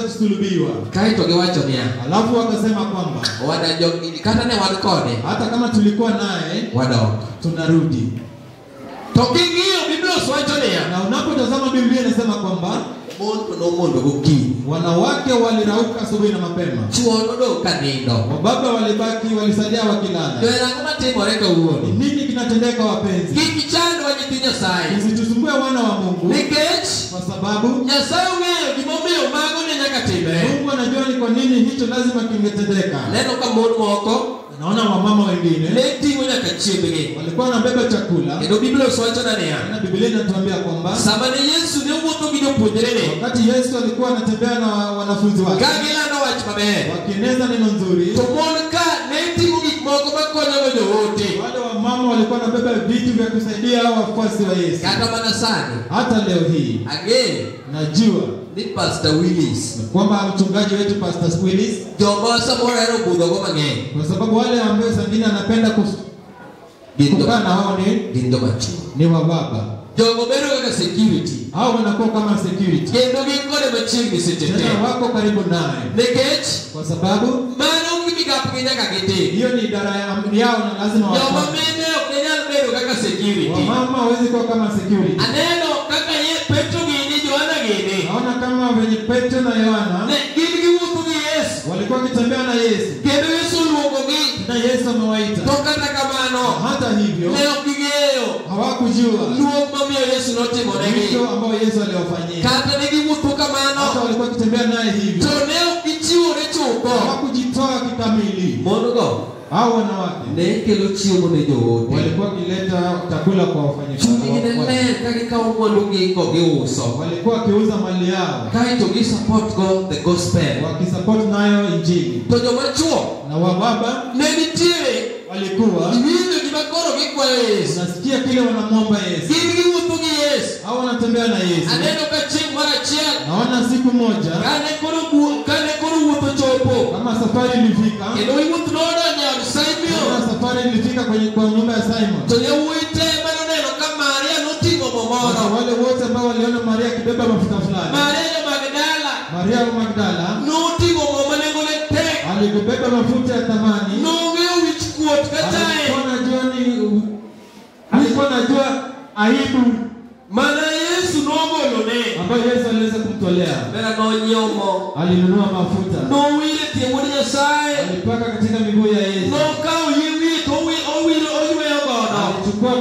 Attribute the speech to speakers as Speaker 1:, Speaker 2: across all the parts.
Speaker 1: kusulubiwa.
Speaker 2: Kae to giwacho niya,
Speaker 1: Alafu wakasema kwamba
Speaker 2: owada kata ne wan kode
Speaker 1: hata kama tulikuwa naye
Speaker 2: wadok.
Speaker 1: tunarudi.
Speaker 2: To king'iyo Biblos wacho niya,
Speaker 1: Na unapotazama Biblia inasema kwamba
Speaker 2: mon to nomondo gokinyi,
Speaker 1: wanawake walirauka asubuhi na mapema,
Speaker 2: chwo nodong' ka nindo.
Speaker 1: wababa walibaki, walisalia wakilala.
Speaker 2: To en ang'o matimore kawuono?
Speaker 1: Ni nini kinatendeka wapenzi?
Speaker 2: Kik ichandwa nyithi Nyasaye,
Speaker 1: Usitusumbue wana wa Mungu,
Speaker 2: nikech
Speaker 1: kwa sababu
Speaker 2: Nyasaye ong'eyo gimomiyo mago ne nyaka timre.
Speaker 1: Mungu anajua ni kwa nini hicho lazima kingetendeka.
Speaker 2: Aneno ka mon moko
Speaker 1: Naona wamama wengine
Speaker 2: ne ting'o nyaka chiembgi.
Speaker 1: walikuwa wanabeba chakula,
Speaker 2: Kendo Biblos wachona niya,
Speaker 1: na Biblia inatuambia kwamba
Speaker 2: sama ne Yesu ne wuotho gi jopuonjrene
Speaker 1: wakati Yesu alikuwa anatembea na wanafunzi wake
Speaker 2: ka gilando wach maber,
Speaker 1: wakieneza neno nzuri,
Speaker 2: to mon ka ne ting'o gik moko makonyogo joote.
Speaker 1: wale wamama walikuwa wanabeba vitu vya kusaidia hao wafuasi wa Yesu.
Speaker 2: Kata mana sani
Speaker 1: Hata leo hii
Speaker 2: ang'eyo
Speaker 1: najua
Speaker 2: ni Pastor Willis
Speaker 1: kwamba mchungaji wetu Pastor Willis,
Speaker 2: joma samoro ohero budhogo mang'eny
Speaker 1: kwa sababu wale ambao sangine anapenda
Speaker 2: gin
Speaker 1: kukaa na hao ni,
Speaker 2: gin joma chwo.
Speaker 1: ni wababa.
Speaker 2: Jogo bedo kaka security
Speaker 1: Hao wanakuwa kama security,
Speaker 2: kendo gin kode machiegni seche te,
Speaker 1: tena wako karibu naye,
Speaker 2: nikech
Speaker 1: kwa sababu
Speaker 2: mano migapgi nyaka gitim.
Speaker 1: hiyo ni idara yao na lazima
Speaker 2: Joma
Speaker 1: wafanye.
Speaker 2: mine ok ne nyal bedo kaka security.
Speaker 1: Wamama hawezi kuwa kama security.
Speaker 2: Aneno kaka ye Petro gini, Johana gini
Speaker 1: Naona kama wenye Petro na Yohana
Speaker 2: ne gin giwuotho gi Yesu
Speaker 1: walikuwa wakitembea na Yesu
Speaker 2: kendo Yesu oluongogi,
Speaker 1: na Yesu amewaita.
Speaker 2: to kata kamano
Speaker 1: Hata hivyo
Speaker 2: ne ok ging'eyo
Speaker 1: hawakujua
Speaker 2: luong mamiyo Yesu notimonegi.
Speaker 1: wito ambao Yesu aliwafanyia.
Speaker 2: Kata ne giwuotho
Speaker 1: Hata
Speaker 2: kamano
Speaker 1: walikuwa wakitembea naye hivyo,
Speaker 2: to ne ok gichiwore chutho.
Speaker 1: hawakujitoa kikamili.
Speaker 2: Mon go
Speaker 1: Hao wanawake
Speaker 2: ne kelo chiemo ne joote.
Speaker 1: walikuwa wakileta chakula kwa
Speaker 2: Chunygi ne
Speaker 1: wafanyakazi,
Speaker 2: ler ka gikawo mwandugi go giuso,
Speaker 1: walikuwa wakiuza mali yao
Speaker 2: kaeto gi support go the gospel.
Speaker 1: wakisupport nayo Injili.
Speaker 2: To joma chwo
Speaker 1: Na wababa
Speaker 2: ne nitiere
Speaker 1: walikuwa
Speaker 2: iwinjo gima koro gikwayo Yesu.
Speaker 1: unasikia kile wanamwomba Yesu,
Speaker 2: Gin giwuotho gi Yesu.
Speaker 1: hao wanatembea na Yesu.
Speaker 2: Aneno ka chieng' moro achiel
Speaker 1: Naona siku moja
Speaker 2: kane koro kane koro wuoth ochopo
Speaker 1: kama safari ilifika,
Speaker 2: kendo wuoth nodonjo e od Simon,
Speaker 1: kama safari ilifika kwenye kwa nyumba ya Simon.
Speaker 2: to yawuoyi te manoneno ka Maria noting'o mo
Speaker 1: Sasa
Speaker 2: moro.
Speaker 1: wale wote ambao waliona Maria akibeba mafuta fulani,
Speaker 2: Maria ja Magdala
Speaker 1: Maria wa Magdala
Speaker 2: noting'o mo ma nengone tek,
Speaker 1: alikubeba mafuta ya thamani.
Speaker 2: nong'eyo wich kuot kachaye
Speaker 1: Alikuwa anajua aibu
Speaker 2: mana Yesu nogolone.
Speaker 1: ambayo Yesu aliweza kumtolea.
Speaker 2: Bera nonyiewo mo,
Speaker 1: Alinunua mafuta,
Speaker 2: nowire tie wuod Nyasaye,
Speaker 1: alipaka katika miguu ya Yesu,
Speaker 2: nokawo yie wiye to owiro oyweyo godo.
Speaker 1: alichukua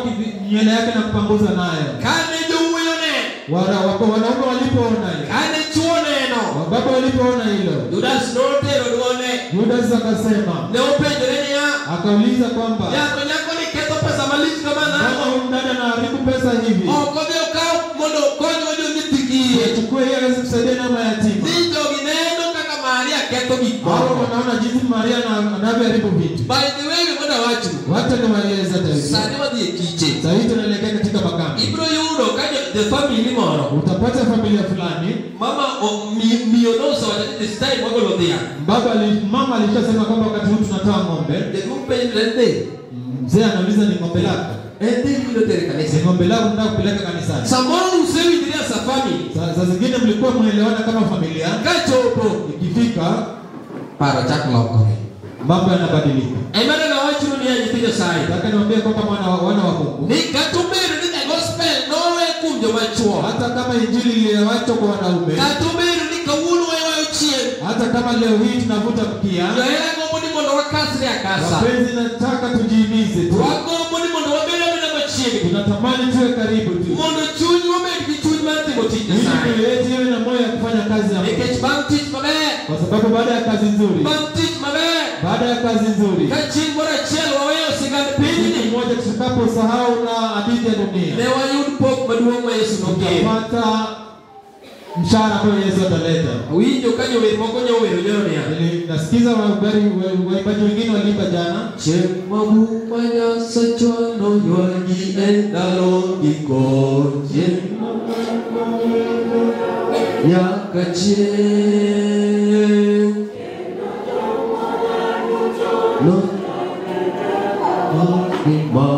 Speaker 1: nywele yake na kupanguza nayo.
Speaker 2: Kane jowuoyi oneno,
Speaker 1: Wanaume walipoona hilo,
Speaker 2: kane chwo oneno,
Speaker 1: wababa walipoona hilo,
Speaker 2: Judas notero dwonde,
Speaker 1: Judas akasema,
Speaker 2: ne openjore niya,
Speaker 1: akauliza kwamba
Speaker 2: "Yato nyakoni ketho pesa malich kama
Speaker 1: kama
Speaker 2: nang'o?
Speaker 1: huyu mdada anaharibu pesa hivi,
Speaker 2: Ok odhi okaw mondo okonygo jonyithi kiye."
Speaker 1: achukue yeye aweze kusaidia na mayatima.
Speaker 2: Ni jogi neno kaka Maria ketho gik
Speaker 1: Hao
Speaker 2: moko.
Speaker 1: wanaona jinsi Maria anavyoharibu vitu.
Speaker 2: By the way, mondo awachnu,
Speaker 1: Wacha niwaeleze hata hivi.
Speaker 2: sani wadhi e kiche,
Speaker 1: Sasa hivi tunaelekea katika makambi.
Speaker 2: ibiro yudo ka the family moro
Speaker 1: Utapata familia fulani,
Speaker 2: mama miyo nosewacho ni this time wagolo dhiang'.
Speaker 1: Mama alishasema kwamba wakati huu tunatoa ng'ombe.
Speaker 2: Jaduong' penjore ni dhi,
Speaker 1: Mzee anauliza ni ng'ombe lako?
Speaker 2: en dhi mibiro tero e kanisa.
Speaker 1: Ni ng'ombe lako nataka kupeleka kanisani.
Speaker 2: Samoro usewinjri as a family,
Speaker 1: Saa zingine mlikuwa mnaelewana kama familia,
Speaker 2: kachopo
Speaker 1: ikifika
Speaker 2: paro chak lokore.
Speaker 1: mambo yanabadilika.
Speaker 2: Emane nawachnu niya nyithi Nyasaye,
Speaker 1: Nataka niwaambie kwamba wana wa Mungu,
Speaker 2: ni kata obedo ni the gospel nowe kuom joma chwo,
Speaker 1: hata kama injili iliyoachwa kwa wanaume,
Speaker 2: kata obedo ni kawuono waywayo chien,
Speaker 1: hata kama leo hii tunavuta mkia,
Speaker 2: johera gombo ni mondo wakasre akasa,
Speaker 1: wapenzi, nataka tujihimize tu,
Speaker 2: wagombo ni mondo wabed abeda machiegni,
Speaker 1: tunatamani tuwe karibu tu,
Speaker 2: mondo chunywa obed gi chuny mar timo tich
Speaker 1: ili
Speaker 2: Nyasaye.
Speaker 1: mioyo yetu iwe na moyo ya kufanya kazi ya Mungu,
Speaker 2: Nikech bang' tich maber,
Speaker 1: kwa sababu baada ya kazi nzuri,
Speaker 2: bang' tich maber,
Speaker 1: baada ya kazi nzuri,
Speaker 2: ka chieng' moro achiel waweyo sigand
Speaker 1: siku
Speaker 2: pinyni,
Speaker 1: moja tutakaposahau na hadithi ya dunia,
Speaker 2: ne wayud pok maduong' ma Yesu nokelo.
Speaker 1: tutapata mshahara ambao Yesu ataleta.
Speaker 2: Awinjo ka jower moko nyowero joro niya,
Speaker 1: Nasikiza waimbaji wengine waliimba jana,
Speaker 2: Chieng' mabuma Nyasachwa noywagi e ndalo giko, chieng' nyaka chieng'. No ngima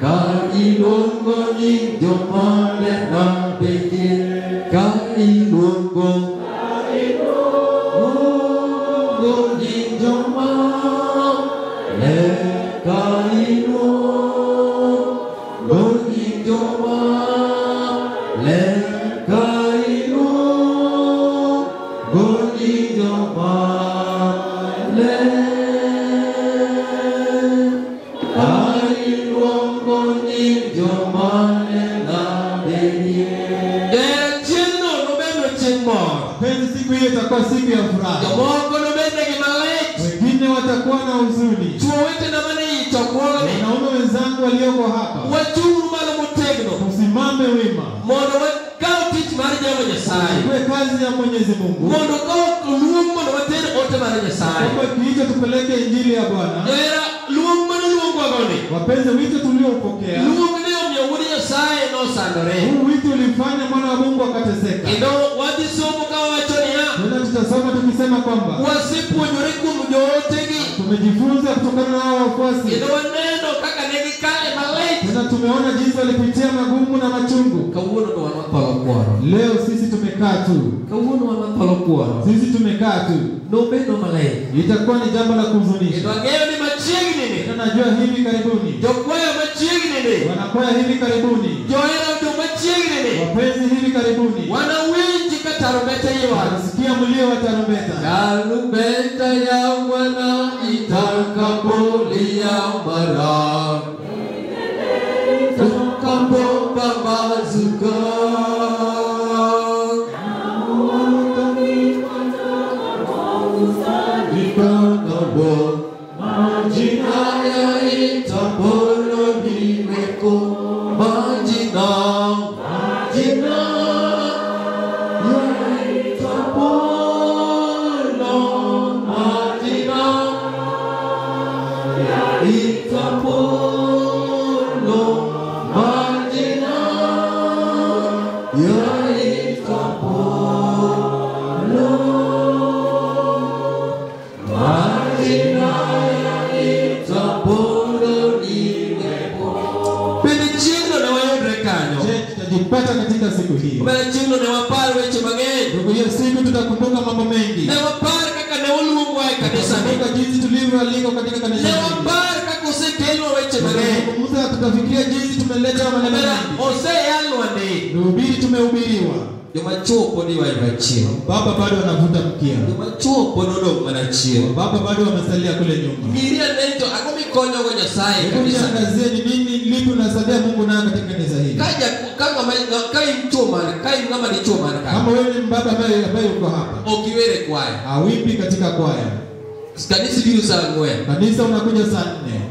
Speaker 2: ka iluongo nying joma ne nabedie, ka iluongo
Speaker 1: watafurahi,
Speaker 2: Jomoko nobednegi malit.
Speaker 1: Wengine watakuwa na huzuni.
Speaker 2: Chwo wetena mane i chokruogni,
Speaker 1: Wanaume wenzangu walioko hapa,
Speaker 2: wachung' malo motegno
Speaker 1: tusimame wima,
Speaker 2: mondo wakaw tich mar Jehova Nyasaye,
Speaker 1: tuwe kazi ya Mwenyezi Mungu,
Speaker 2: mondo kaw luong mondo water ote mar Nyasaye.
Speaker 1: kwamba kiicho tupeleke injili ya Bwana.
Speaker 2: Johera, luong mane oluongwago ni,
Speaker 1: Wapenzi, wito tulioupokea,
Speaker 2: luong ne omiyo Wuod Nyasaye nosandore.
Speaker 1: huu wito ulifanya mwana wa Mungu akateseka.
Speaker 2: Kendo wadhi somo ka wawacho niya,
Speaker 1: Tena tutasoma tukisema kwamba
Speaker 2: wasepuonjore kuom jootegi
Speaker 1: tumejifunza kutokana na hao wafuasi,
Speaker 2: kendo waneno kaka ne gikale malit.
Speaker 1: tena tumeona jinsi walipitia magumu na machungu.
Speaker 2: Kawuono to wan watholo kuoro.
Speaker 1: Leo sisi tumekaa tu,
Speaker 2: Kawuono wan watholo kuoro.
Speaker 1: sisi tumekaa tu,
Speaker 2: Nobedo malit.
Speaker 1: itakuwa ni jambo la
Speaker 2: Kendo
Speaker 1: kuhuzunisha.
Speaker 2: ang'eyo ni machiegni ni,
Speaker 1: Tena najua hivi karibuni
Speaker 2: jokwayo machiegni ni,
Speaker 1: wanakwaya hivi karibuni,
Speaker 2: johera jo machiegni ni,
Speaker 1: wapenzi hivi karibuni
Speaker 2: wanawinji ka tarumbete ywak.
Speaker 1: watasikia mlio wa tarumbeta.
Speaker 2: Tarumbeta ya Bwana itakapolia mara, tutakapopambazuka, itakapo majina yaitapolo niweko, majina majina yaitapolo, majina yaitapolo, majina yaitapolo, majina yaitapolo niweko. Bende chieng'no ne wayudre kanyo.
Speaker 1: Je, tutajipata katika siku hiyo?
Speaker 2: Bende chieng'no ne wapar weche mang'eny.
Speaker 1: Ndugu, hiyo siku tutakumbuka mambo mengi.
Speaker 2: Ne wapar kaka ne oluongwa e kanisa ni.
Speaker 1: Tutakumbuka jinsi tulivyoalikwa katika kanisa
Speaker 2: Ne
Speaker 1: hili.
Speaker 2: wapar kaka osekelnwa weche mang'eny.
Speaker 1: Tutazungumza, tutafikiria jinsi tumeleta maneno
Speaker 2: Omera,
Speaker 1: mengi.
Speaker 2: oseyalwa ndi.
Speaker 1: Tuhubiri, tumehubiriwa.
Speaker 2: Joma chuo pod iywayo chien.
Speaker 1: Baba bado wanavuta mkia,
Speaker 2: Joma chuo pod odong' mana chien.
Speaker 1: baba bado wamesalia kule nyuma.
Speaker 2: Ng'iri ane to ang'o mikonyogo Nyasaye e
Speaker 1: Hebu
Speaker 2: kanisa?
Speaker 1: niangazie ni nini lipi unasaidia Mungu nayo katika kanisa hili.
Speaker 2: Ka ka ng'ama ka in chuo man ka in ng'ama dichuo man ka,
Speaker 1: Kama wewe ni mbaba ambaye yuko hapa,
Speaker 2: ok iwer e kwaya.
Speaker 1: hawimbi katika kwaya,
Speaker 2: Kanisa biro saa ang'wen.
Speaker 1: kanisa unakuja saa 4,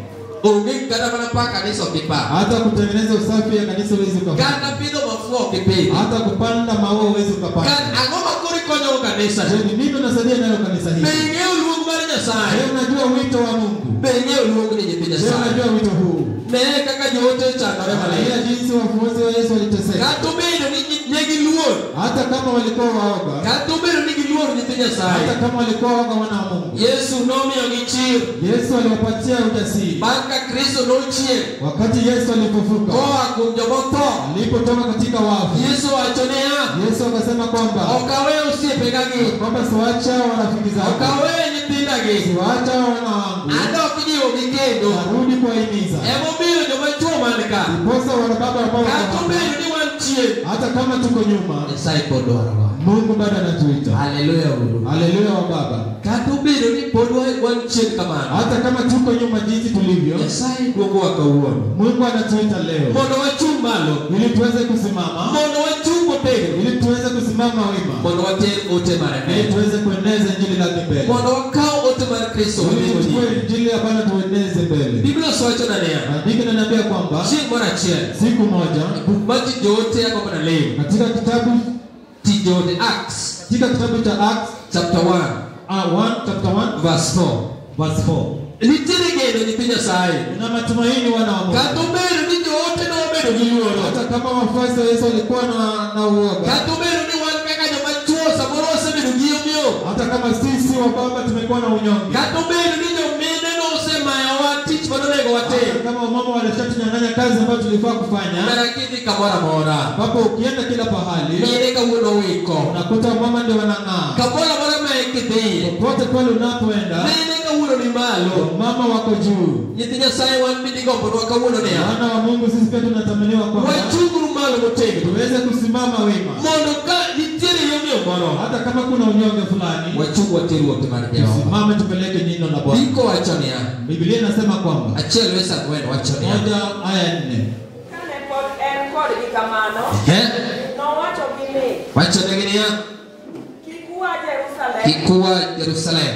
Speaker 2: Onge kata mana pa kanisa ok ipa.
Speaker 1: hata kutengeneza usafi ya kanisa huwezi ukafanya,
Speaker 2: Kata pidho mafua ok ipidhi.
Speaker 1: hata kupanda maua huwezi ukapanda.
Speaker 2: Ang'o ma koro ikonyogo kanisa?
Speaker 1: Je, ni nini unasaidia nayo kanisa
Speaker 2: Be
Speaker 1: hili?
Speaker 2: ing'eyo luong mar
Speaker 1: Je,
Speaker 2: Nyasaye?
Speaker 1: unajua wito wa Mungu?
Speaker 2: Be ing'eyo luong ni nyithi
Speaker 1: Je,
Speaker 2: Nyasaye?
Speaker 1: unajua wito huu?
Speaker 2: Neye kaka joote ochandore malit.
Speaker 1: Angalia jinsi wafuasi wa Yesu waliteseka,
Speaker 2: Kata obedo ni ne giluor,
Speaker 1: hata kama walikuwa waoga,
Speaker 2: kata obedo ni giluor nyithi Nyasaye,
Speaker 1: hata kama walikuwa waoga wana wa Mungu,
Speaker 2: Yesu nomiyogi chir.
Speaker 1: Yesu aliwapatia ujasiri.
Speaker 2: Bang' ka Kristo nochier
Speaker 1: Wakati Yesu alipofuka,
Speaker 2: koa kuom jomotho,
Speaker 1: alipotoka katika wafu,
Speaker 2: Yesu owacho niya,
Speaker 1: Yesu akasema kwamba
Speaker 2: ok awe osiepegagi,
Speaker 1: kwamba siwaacha warafiki
Speaker 2: ok
Speaker 1: zangu,
Speaker 2: awe nyithindagi,
Speaker 1: siwaacha wana wangu,
Speaker 2: adok jiwogi kendo.
Speaker 1: narudi kuwahimiza.
Speaker 2: Emomiyo joma chuo man ka,
Speaker 1: Ndiposa wana baba ambao wako
Speaker 2: kata
Speaker 1: hapa,
Speaker 2: obedo ni wan chien,
Speaker 1: hata kama tuko nyuma,
Speaker 2: Nyasaye pod dwarowa.
Speaker 1: Mungu bado anatuita.
Speaker 2: Haleluya uru.
Speaker 1: Haleluya wa baba.
Speaker 2: Kata obedo ni pod wan chien kamano,
Speaker 1: Hata kama tuko nyuma jinsi tulivyo,
Speaker 2: Nyasaye luongowa kawuono
Speaker 1: Mungu anatuita leo
Speaker 2: mondo wachung' malo,
Speaker 1: ili tuweze kusimama,
Speaker 2: mondo wachung' motegno,
Speaker 1: ili tuweze kusimama wima,
Speaker 2: mondo water ote mar
Speaker 1: ili
Speaker 2: hera,
Speaker 1: tuweze kueneza injili lake mbele,
Speaker 2: mondo wakaw ote mar Kristo
Speaker 1: ili
Speaker 2: wadhigo
Speaker 1: tuchukue
Speaker 2: nyime.
Speaker 1: injili ya Bwana tueneze mbele.
Speaker 2: Biblia osewachona niya,
Speaker 1: Maandiko yananiambia kwamba
Speaker 2: chieng' moro achiel,
Speaker 1: siku moja
Speaker 2: buk mar Tich Joote agombo nalem,
Speaker 1: katika kitabu
Speaker 2: Tich Joote Acts
Speaker 1: katika kitabu cha Acts
Speaker 2: chapter 1
Speaker 1: 1 chapter 1
Speaker 2: verse 4
Speaker 1: verse 4,
Speaker 2: nitiere geno nyithi Nyasaye,
Speaker 1: kuna matumaini wana wa Mungu.
Speaker 2: kata obedo ni joote nobedo gi luoro,
Speaker 1: Hata kama wafuasi wa Yesu walikuwa na uoga,
Speaker 2: kata obedo ni wan kaka joma chuo samoro wasebedo gi yomyom,
Speaker 1: hata kama sisi wa baba tumekuwa na unyonge,
Speaker 2: kata obedo ni jomine nosemayowa tich manonego watim,
Speaker 1: hata kama wamama walishatunyang'anya kazi ambayo tulifaa kufanya,
Speaker 2: mana kidhi kamoro amora,
Speaker 1: ambapo ukienda kila pahali
Speaker 2: mine kawuono wiko
Speaker 1: unakuta wamama ndio wanang'aa.
Speaker 2: kamoro amora ma ikidhiye,
Speaker 1: Popote pale unapoenda,
Speaker 2: mine kawuono ni malo.
Speaker 1: wamama wako juu.
Speaker 2: Nyithi Nyasaye wan bende igombonwa kawuono niya,
Speaker 1: Wana wa Mungu sisi pia tunatamaniwa kwamba
Speaker 2: wachunguru malo motegno
Speaker 1: tuweze kusimama wima,
Speaker 2: mondo ka nitiere yomyom moro,
Speaker 1: hata kama kuna unyonge fulani,
Speaker 2: wachung water ote mar Jehova.
Speaker 1: tusimame tupeleke neno la Bwana.
Speaker 2: Ndiko wacho niya,
Speaker 1: Biblia inasema kwamba
Speaker 2: achiel wes ang'wen wacho niya,
Speaker 1: 1:4
Speaker 3: Kane pod en kodgi kamano,
Speaker 2: Ehe,
Speaker 3: nowachogi ni,
Speaker 2: wachonegi niya,
Speaker 3: kik ua Jerusalem,
Speaker 2: Kik ua Jerusalem.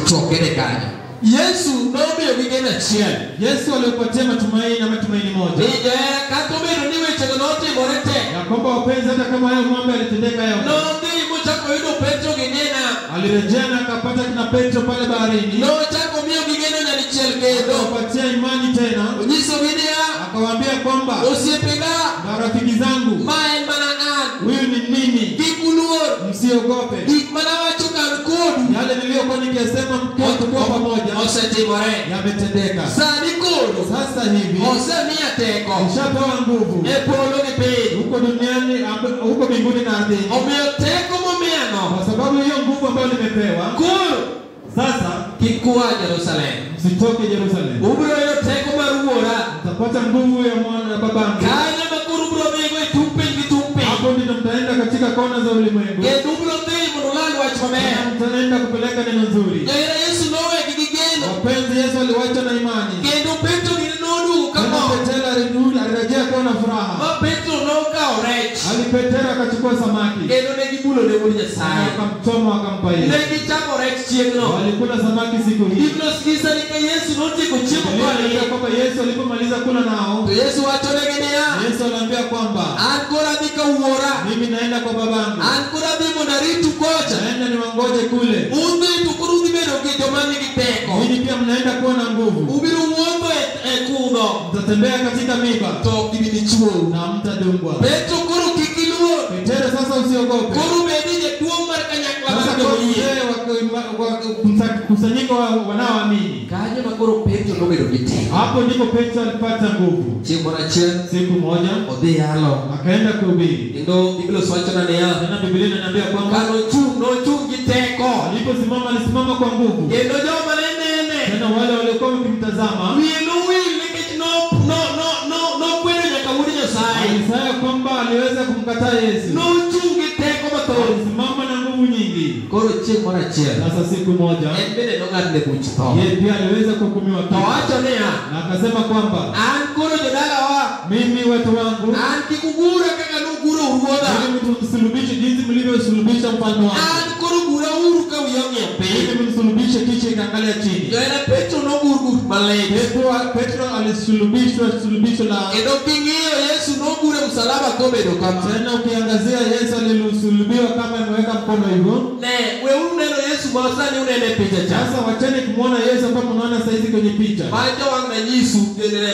Speaker 2: Chokere kanyo. Yesu nomiyogi geno achiel.
Speaker 1: Yesu aliwapatia matumaini na matumaini moja.
Speaker 2: Ni johera kata obedo ni wechego notimore te.
Speaker 1: Ya kwamba wapenzi, hata kama hayo mambo yalitendeka yote.
Speaker 2: Nodhi mochako yudo Petro gi nena.
Speaker 1: Alirejea na akapata kina Petro pale baharini.
Speaker 2: Nochako miyogi geno nyadichiel kendo.
Speaker 1: Akawapatia imani tena.
Speaker 2: Onyisogi niya,
Speaker 1: Akawaambia kwamba
Speaker 2: osiepega,
Speaker 1: marafiki zangu,
Speaker 2: ma en mana an.
Speaker 1: huyu ni mimi,
Speaker 2: Kik uluor.
Speaker 1: msiogope.
Speaker 2: Gik manawacho kan kodu
Speaker 1: Yale niliyokuwa nikiyasema mkiwa tukiwa pamoja
Speaker 2: osetimore.
Speaker 1: yametendeka.
Speaker 2: Sani koro
Speaker 1: Sasa hivi
Speaker 2: osemiya teko
Speaker 1: nishapewa nguvu
Speaker 2: e polo gi piny.
Speaker 1: huko duniani, huko mbinguni na ardhini.
Speaker 2: Omiyo teko momiyano
Speaker 1: Kwa sababu hiyo nguvu ambayo nimepewa,
Speaker 2: koro
Speaker 1: sasa
Speaker 2: kik ua Jerusalem.
Speaker 1: msitoke Yerusalemu.
Speaker 2: Ubiro yudo teko mar wuora.
Speaker 1: Mtapata nguvu ya mwana ya babangu.
Speaker 2: Kanyo ma koro ubiro dhigo e tung' piny gi tung' piny.
Speaker 1: Hapo ndipo mtaenda katika kona za ulimwengu.
Speaker 2: Kendo ubiro dhi mondo uland wach maber.
Speaker 1: Na mtaenda kupeleka neno nzuri.
Speaker 2: Johera Yesu nowegi gi geno.
Speaker 1: Wapenzi, Yesu aliwacha na imani.
Speaker 2: Kendo Petro gini noduogo
Speaker 1: Tena
Speaker 2: kamor.
Speaker 1: Petero alirejea akiwa na furaha.
Speaker 2: Ma Petro nokawo rech.
Speaker 1: Hadi Petero akachukua samaki.
Speaker 2: Kendo ne gibulo ne wuod
Speaker 1: Na
Speaker 2: Nyasaye.
Speaker 1: akamchoma akampa
Speaker 2: Ne
Speaker 1: Yesu.
Speaker 2: gichamo rech chieng'no.
Speaker 1: Walikula samaki siku hii.
Speaker 2: Biblos nyisa ni ka Yesu notieko chiemo
Speaker 1: Biblia
Speaker 2: kodgi.
Speaker 1: inaambia kwamba Yesu alipomaliza kula nao,
Speaker 2: To Yesu wachonegi niya,
Speaker 1: Yesu aliambia kwamba
Speaker 2: an koro adhi ka wuora.
Speaker 1: mimi naenda kwa babangu.
Speaker 2: An koro adhi mondo aritu kocha.
Speaker 1: Naenda niwangoje kule.
Speaker 2: Udhi to koro udhi bedo gi joma nigi teko.
Speaker 1: Ninyi pia mnaenda kuwa na nguvu.
Speaker 2: Ubiro wuotho e kudho.
Speaker 1: Mtatembea katika miba
Speaker 2: To ok gibi nichwou.
Speaker 1: na mtadungwa.
Speaker 2: Petro koro kik iluor.
Speaker 1: Petero, sasa usiogope.
Speaker 2: Koro bedi jaduong' mar kanyakla
Speaker 1: Sasa
Speaker 2: mar
Speaker 1: kwa
Speaker 2: jomoyie.
Speaker 1: mzee wa kusanyiko wa wanaoamini.
Speaker 2: Kanyo ma koro Petro nobedo gi teko.
Speaker 1: Hapo ndipo Petro alipata nguvu.
Speaker 2: Chieng' moro achiel
Speaker 1: Siku moja
Speaker 2: odhi yalo.
Speaker 1: akaenda kuhubiri.
Speaker 2: Kendo Biblos wachona niya,
Speaker 1: Tena Biblia inaniambia kwamba
Speaker 2: kanochung' nochung' gi teko.
Speaker 1: aliposimama alisimama kwa nguvu.
Speaker 2: Kendo joma ne nene
Speaker 1: Tena wale waliokuwa wakimtazama
Speaker 2: wiye nowil nikech nokwedo nyaka wuod Nyasaye.
Speaker 1: alisahau kwamba aliweza kumkataa Yesu.
Speaker 2: Nochung' gi teko mathoth.
Speaker 1: Alisimama na nguvu nyingi.
Speaker 2: Koro chieng' moro achiel
Speaker 1: Sasa siku moja
Speaker 2: en bende nong'adne buch tho.
Speaker 1: yeye pia aliweza kuhukumiwa
Speaker 2: To
Speaker 1: kifo.
Speaker 2: wacho niya,
Speaker 1: Na akasema kwamba
Speaker 2: an koro jodalawa,
Speaker 1: mimi watu wangu,
Speaker 2: an kik ugura kaka nuguro ruodha.
Speaker 1: ili mtumsulubishe jinsi mlivyosulubisha mfalme wangu,
Speaker 2: An koro gura uru ka wiya ong'iyo piny.
Speaker 1: ili msulubishe kichwa ikaangalia chini.
Speaker 2: Johera Petro nogur gur malit.
Speaker 1: Petro alisulubishwa sulubisho la
Speaker 2: Kendo king'iyo Yesu nogur e msalaba kobedo kama.
Speaker 1: tena. Ukiangazia Yesu alilusulubiwa kama ameweka mkono hivyo.
Speaker 2: Ne, weuru neno Yesu ma sani unene e picha cha.
Speaker 1: Sasa wacheni kumwona Yesu ambaye mnaona saizi kwenye picha.
Speaker 2: Macha wang' nanyisu,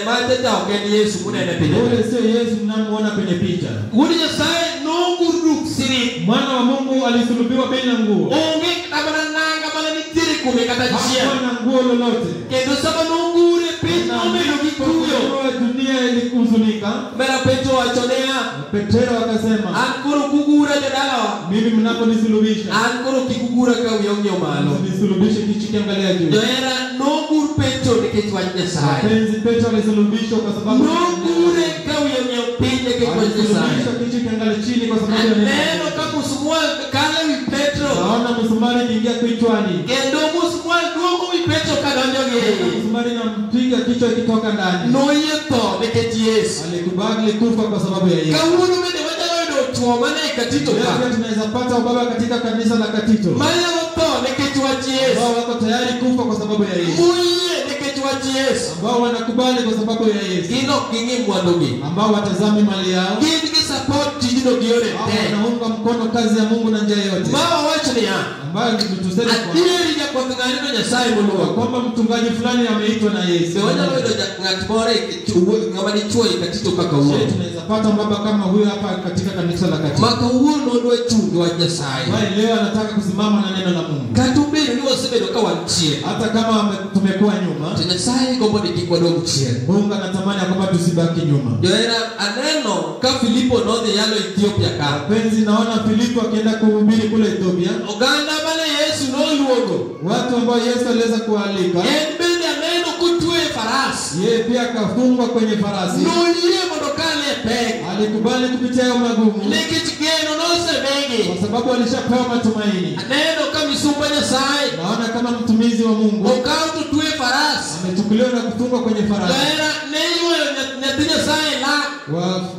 Speaker 2: macha cha ok en Yesu muneno e picha.
Speaker 1: Yule sio Yesu mnamuona kwenye picha.
Speaker 2: Wuod Nyasaye nogur duk sirit.
Speaker 1: Mwana wa Mungu alisulubiwa bila nguo.
Speaker 2: Onge kata mana nanga mana nitiere kuome kata achiel.
Speaker 1: Hakuwa na nguo lolote.
Speaker 2: Kendo sama nogure piny nobedo gi kuyo.
Speaker 1: Kwa dunia ilikuhuzunika.
Speaker 2: Mera Petro wacho niya,
Speaker 1: Petero akasema,
Speaker 2: an koro kugura jodalawa,
Speaker 1: mimi mnaponisulubisha,
Speaker 2: an koro kik ugura ka wiya ong'iyo malo.
Speaker 1: msinisulubishe kichwa kiangalia juu.
Speaker 2: Johera nogur Petro nikech wach Nyasaye.
Speaker 1: Wapenzi, Petro alisulubishwa kwa sababu
Speaker 2: Nogure ka wiye ong'iyo piny nikech wach Nyasaye.
Speaker 1: alisulubishwa kichwa kiangalia chini kwa sababu ya neno.
Speaker 2: Aneno ka musmwal kalo ewi Petro.
Speaker 1: Naona msumari ikiingia kichwani.
Speaker 2: Kendo musmwal duogo wi Petro kadonjo gi iye.
Speaker 1: Msumari inampiga kichwa ikitoka ndani.
Speaker 2: Noyie tho nikech Yesu.
Speaker 1: Alikubali kufa kwa sababu ya Yesu.
Speaker 2: Kawuono bende wanyalo yudo chwo mane e Katito
Speaker 1: Leo
Speaker 2: ka.
Speaker 1: pia tunaweza pata ubaba katika kanisa la Katito
Speaker 2: Manyalo tho nikech wach Yesu.
Speaker 1: ambao wako tayari kufa kwa sababu ya Yesu,
Speaker 2: Moyie nikech wach Yesu.
Speaker 1: ambao wanakubali kwa sababu ya Yesu,
Speaker 2: Gin ok ging'i mwandugi.
Speaker 1: ambao watazami mali yao,
Speaker 2: Gin gi support tijno gi yore
Speaker 1: ambao
Speaker 2: te.
Speaker 1: wanaunga mkono kazi ya Mungu na njia yote,
Speaker 2: Ma wawacho niya,
Speaker 1: ambayo tuseme
Speaker 2: adieri jakwath ng'ani to Nyasaye moluongo.
Speaker 1: kwamba mchungaji fulani ameitwa na Yesu.
Speaker 2: Be wanyalo yudo ng'at moro ng'ama dichuo e Katito kaka
Speaker 1: Je,
Speaker 2: wuon.
Speaker 1: tunaweza pata baba kama huyo hapa katika kanisa la Katito
Speaker 2: Ma kawuono odwa chung' gi wach Nyasaye.
Speaker 1: ambaye leo anataka kusimama na neno la Mungu,
Speaker 2: Kata obedo ni wasebedo ka wan chien,
Speaker 1: hata kama tumekuwa nyuma,
Speaker 2: to Nyasaye gombo ni kik wadog chien.
Speaker 1: Mungu anatamani ya kwamba tusibaki nyuma.
Speaker 2: Johera aneno ka Filipo nodhi yalo Ethiopia ka.
Speaker 1: Wapenzi, naona Filipo akienda kuhubiri kule Ethiopia,
Speaker 2: Oganda mane Yesu noluongo,
Speaker 1: watu ambao Yesu aliweza kualika,
Speaker 2: en bende aneno kotwe e faras.
Speaker 1: yeye pia akafungwa kwenye farasi.
Speaker 2: Noyie mondo okal e pek.
Speaker 1: Alikubali kupitia hayo magumu
Speaker 2: Nikech geno nosemigi.
Speaker 1: kwa sababu alishapewa matumaini.
Speaker 2: Aneno ka misumba Nyasaye
Speaker 1: Naona kama mtumizi wa Mungu
Speaker 2: okaw to twe e faras.
Speaker 1: amechukuliwa na kufungwa kwenye farasi.
Speaker 2: Johera ne ywayo nyathi Nyasaye lak.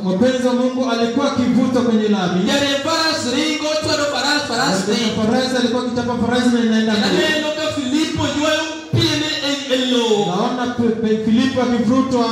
Speaker 1: Wapenzi Wapenzi wa Mungu, alikuwa akivutwa kwenye lami.
Speaker 2: Jariemb faras ringo chwado faras, faras dhi.
Speaker 1: Farasi alikuwa akichapa farasi na inaenda mbele.
Speaker 2: Aneno ka Filipo ywayo piene e lowo.
Speaker 1: Naona Filipo akivutwa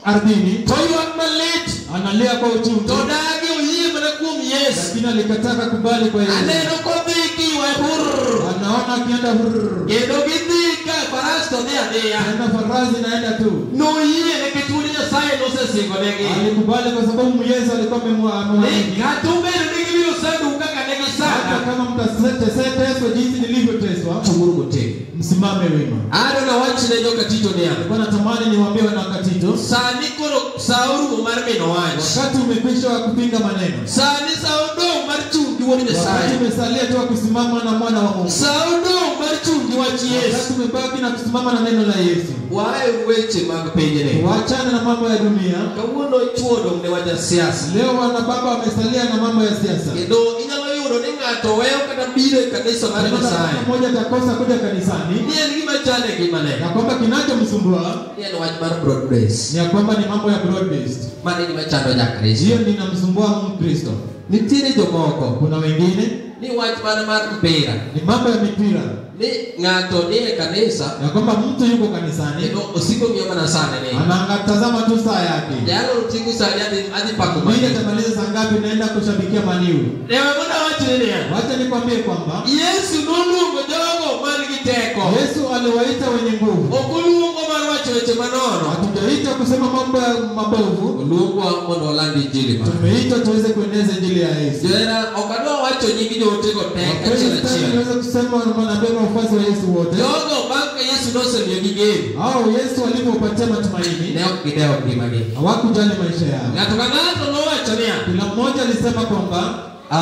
Speaker 1: ardhini,
Speaker 2: To ywak malit.
Speaker 1: analia kwa uchungu,
Speaker 2: To dagi oyie mana kuom Yesu.
Speaker 1: lakini alikataa kukubali kwa Yesu.
Speaker 2: Aneno kodhi kiywaye hurr.
Speaker 1: Anaona akienda hurr,
Speaker 2: Kendo gidhi ka faras to dhi adhiya.
Speaker 1: anaenda farasi naenda tu.
Speaker 2: Noyie nikech wuod Nyasaye nosesingonegi.
Speaker 1: Alikubali kwa sababu Yesu alikuwa
Speaker 2: Ni
Speaker 1: amemwahidi.
Speaker 2: kata obedo ni gibiro sandou kaka ne
Speaker 1: Hata
Speaker 2: gisanda,
Speaker 1: kama mtateswa jinsi nilivyoteswa,
Speaker 2: chung'uru motegno.
Speaker 1: msimame wima.
Speaker 2: Adwa nawach ne joka Tito niya,
Speaker 1: Nilikuwa natamani niwaambie wana Katito,
Speaker 2: sani koro sa orumo mar mino wach.
Speaker 1: wakati umekwisha wa kupinga maneno,
Speaker 2: Sani sa odong' mar chung' gi wuod
Speaker 1: wakati
Speaker 2: Nyasaye.
Speaker 1: umesalia tu wa kusimama na mwana wa Mungu,
Speaker 2: Sa odong' mar chung' gi wach Yesu.
Speaker 1: wakati umebaki na kusimama na neno la Yesu.
Speaker 2: Wae weche mag pinyni.
Speaker 1: Waachane na mambo ya dunia.
Speaker 2: Kawuono chwo odong' ne wach siasa.
Speaker 1: Leo wana baba wamesalia na mambo ya siasa.
Speaker 2: Kendo inyalo yudo ni ng'ato weyo kata biro e kanisa mar
Speaker 1: Tena
Speaker 2: Nyasaye.
Speaker 1: mmoja atakosa kuja kanisani,
Speaker 2: Ni en gima chande ngimane.
Speaker 1: na kwamba kinachomsumbua
Speaker 2: Ni en wach mar broad base.
Speaker 1: ni ya kwamba ni mambo ya broad based.
Speaker 2: Mano e gima chando jakristo.
Speaker 1: Hiyo ninamsumbua Mkristo.
Speaker 2: Nitiere jomoko
Speaker 1: Kuna wengine
Speaker 2: ni wach mana mar mpira.
Speaker 1: ni mambo ya mipira,
Speaker 2: Ni ng'ato ni e kanisa
Speaker 1: ya kwamba mtu yuko kanisani
Speaker 2: kendo osiko ng'iyo mana sane ni.
Speaker 1: anatazama tu saa yake,
Speaker 2: Jalo oting'o sani adhi pako
Speaker 1: mimi
Speaker 2: mani.
Speaker 1: atamaliza saa ngapi, naenda kushabikia Maniu.
Speaker 2: Ewe mondo awachni niya.
Speaker 1: Wacha nikwambie kwamba
Speaker 2: Yesu noluongo jogo man gi teko.
Speaker 1: Yesu aliwaita wenye nguvu,
Speaker 2: Ok oluongo mar wacho weche manono.
Speaker 1: hatujaita kusema mambo ya mabovu,
Speaker 2: Oluongwa mondo waland injili mare.
Speaker 1: tumeitwa tuweze kueneza injili ya Yesu.
Speaker 2: Johera ok adwa wacho nying jootego te achiel achiel.
Speaker 1: Niweze kusema manabii wafuasi wa Yesu wote
Speaker 2: Jogo bang' ka Yesu nosemiyogi geno,
Speaker 1: au Yesu alipopatia matumaini
Speaker 2: ne ok gidewo ngimagi.
Speaker 1: hawakujali maisha yao.
Speaker 2: Ng'ato ka ng'ato nowacho niya,
Speaker 1: Kila mmoja alisema kwamba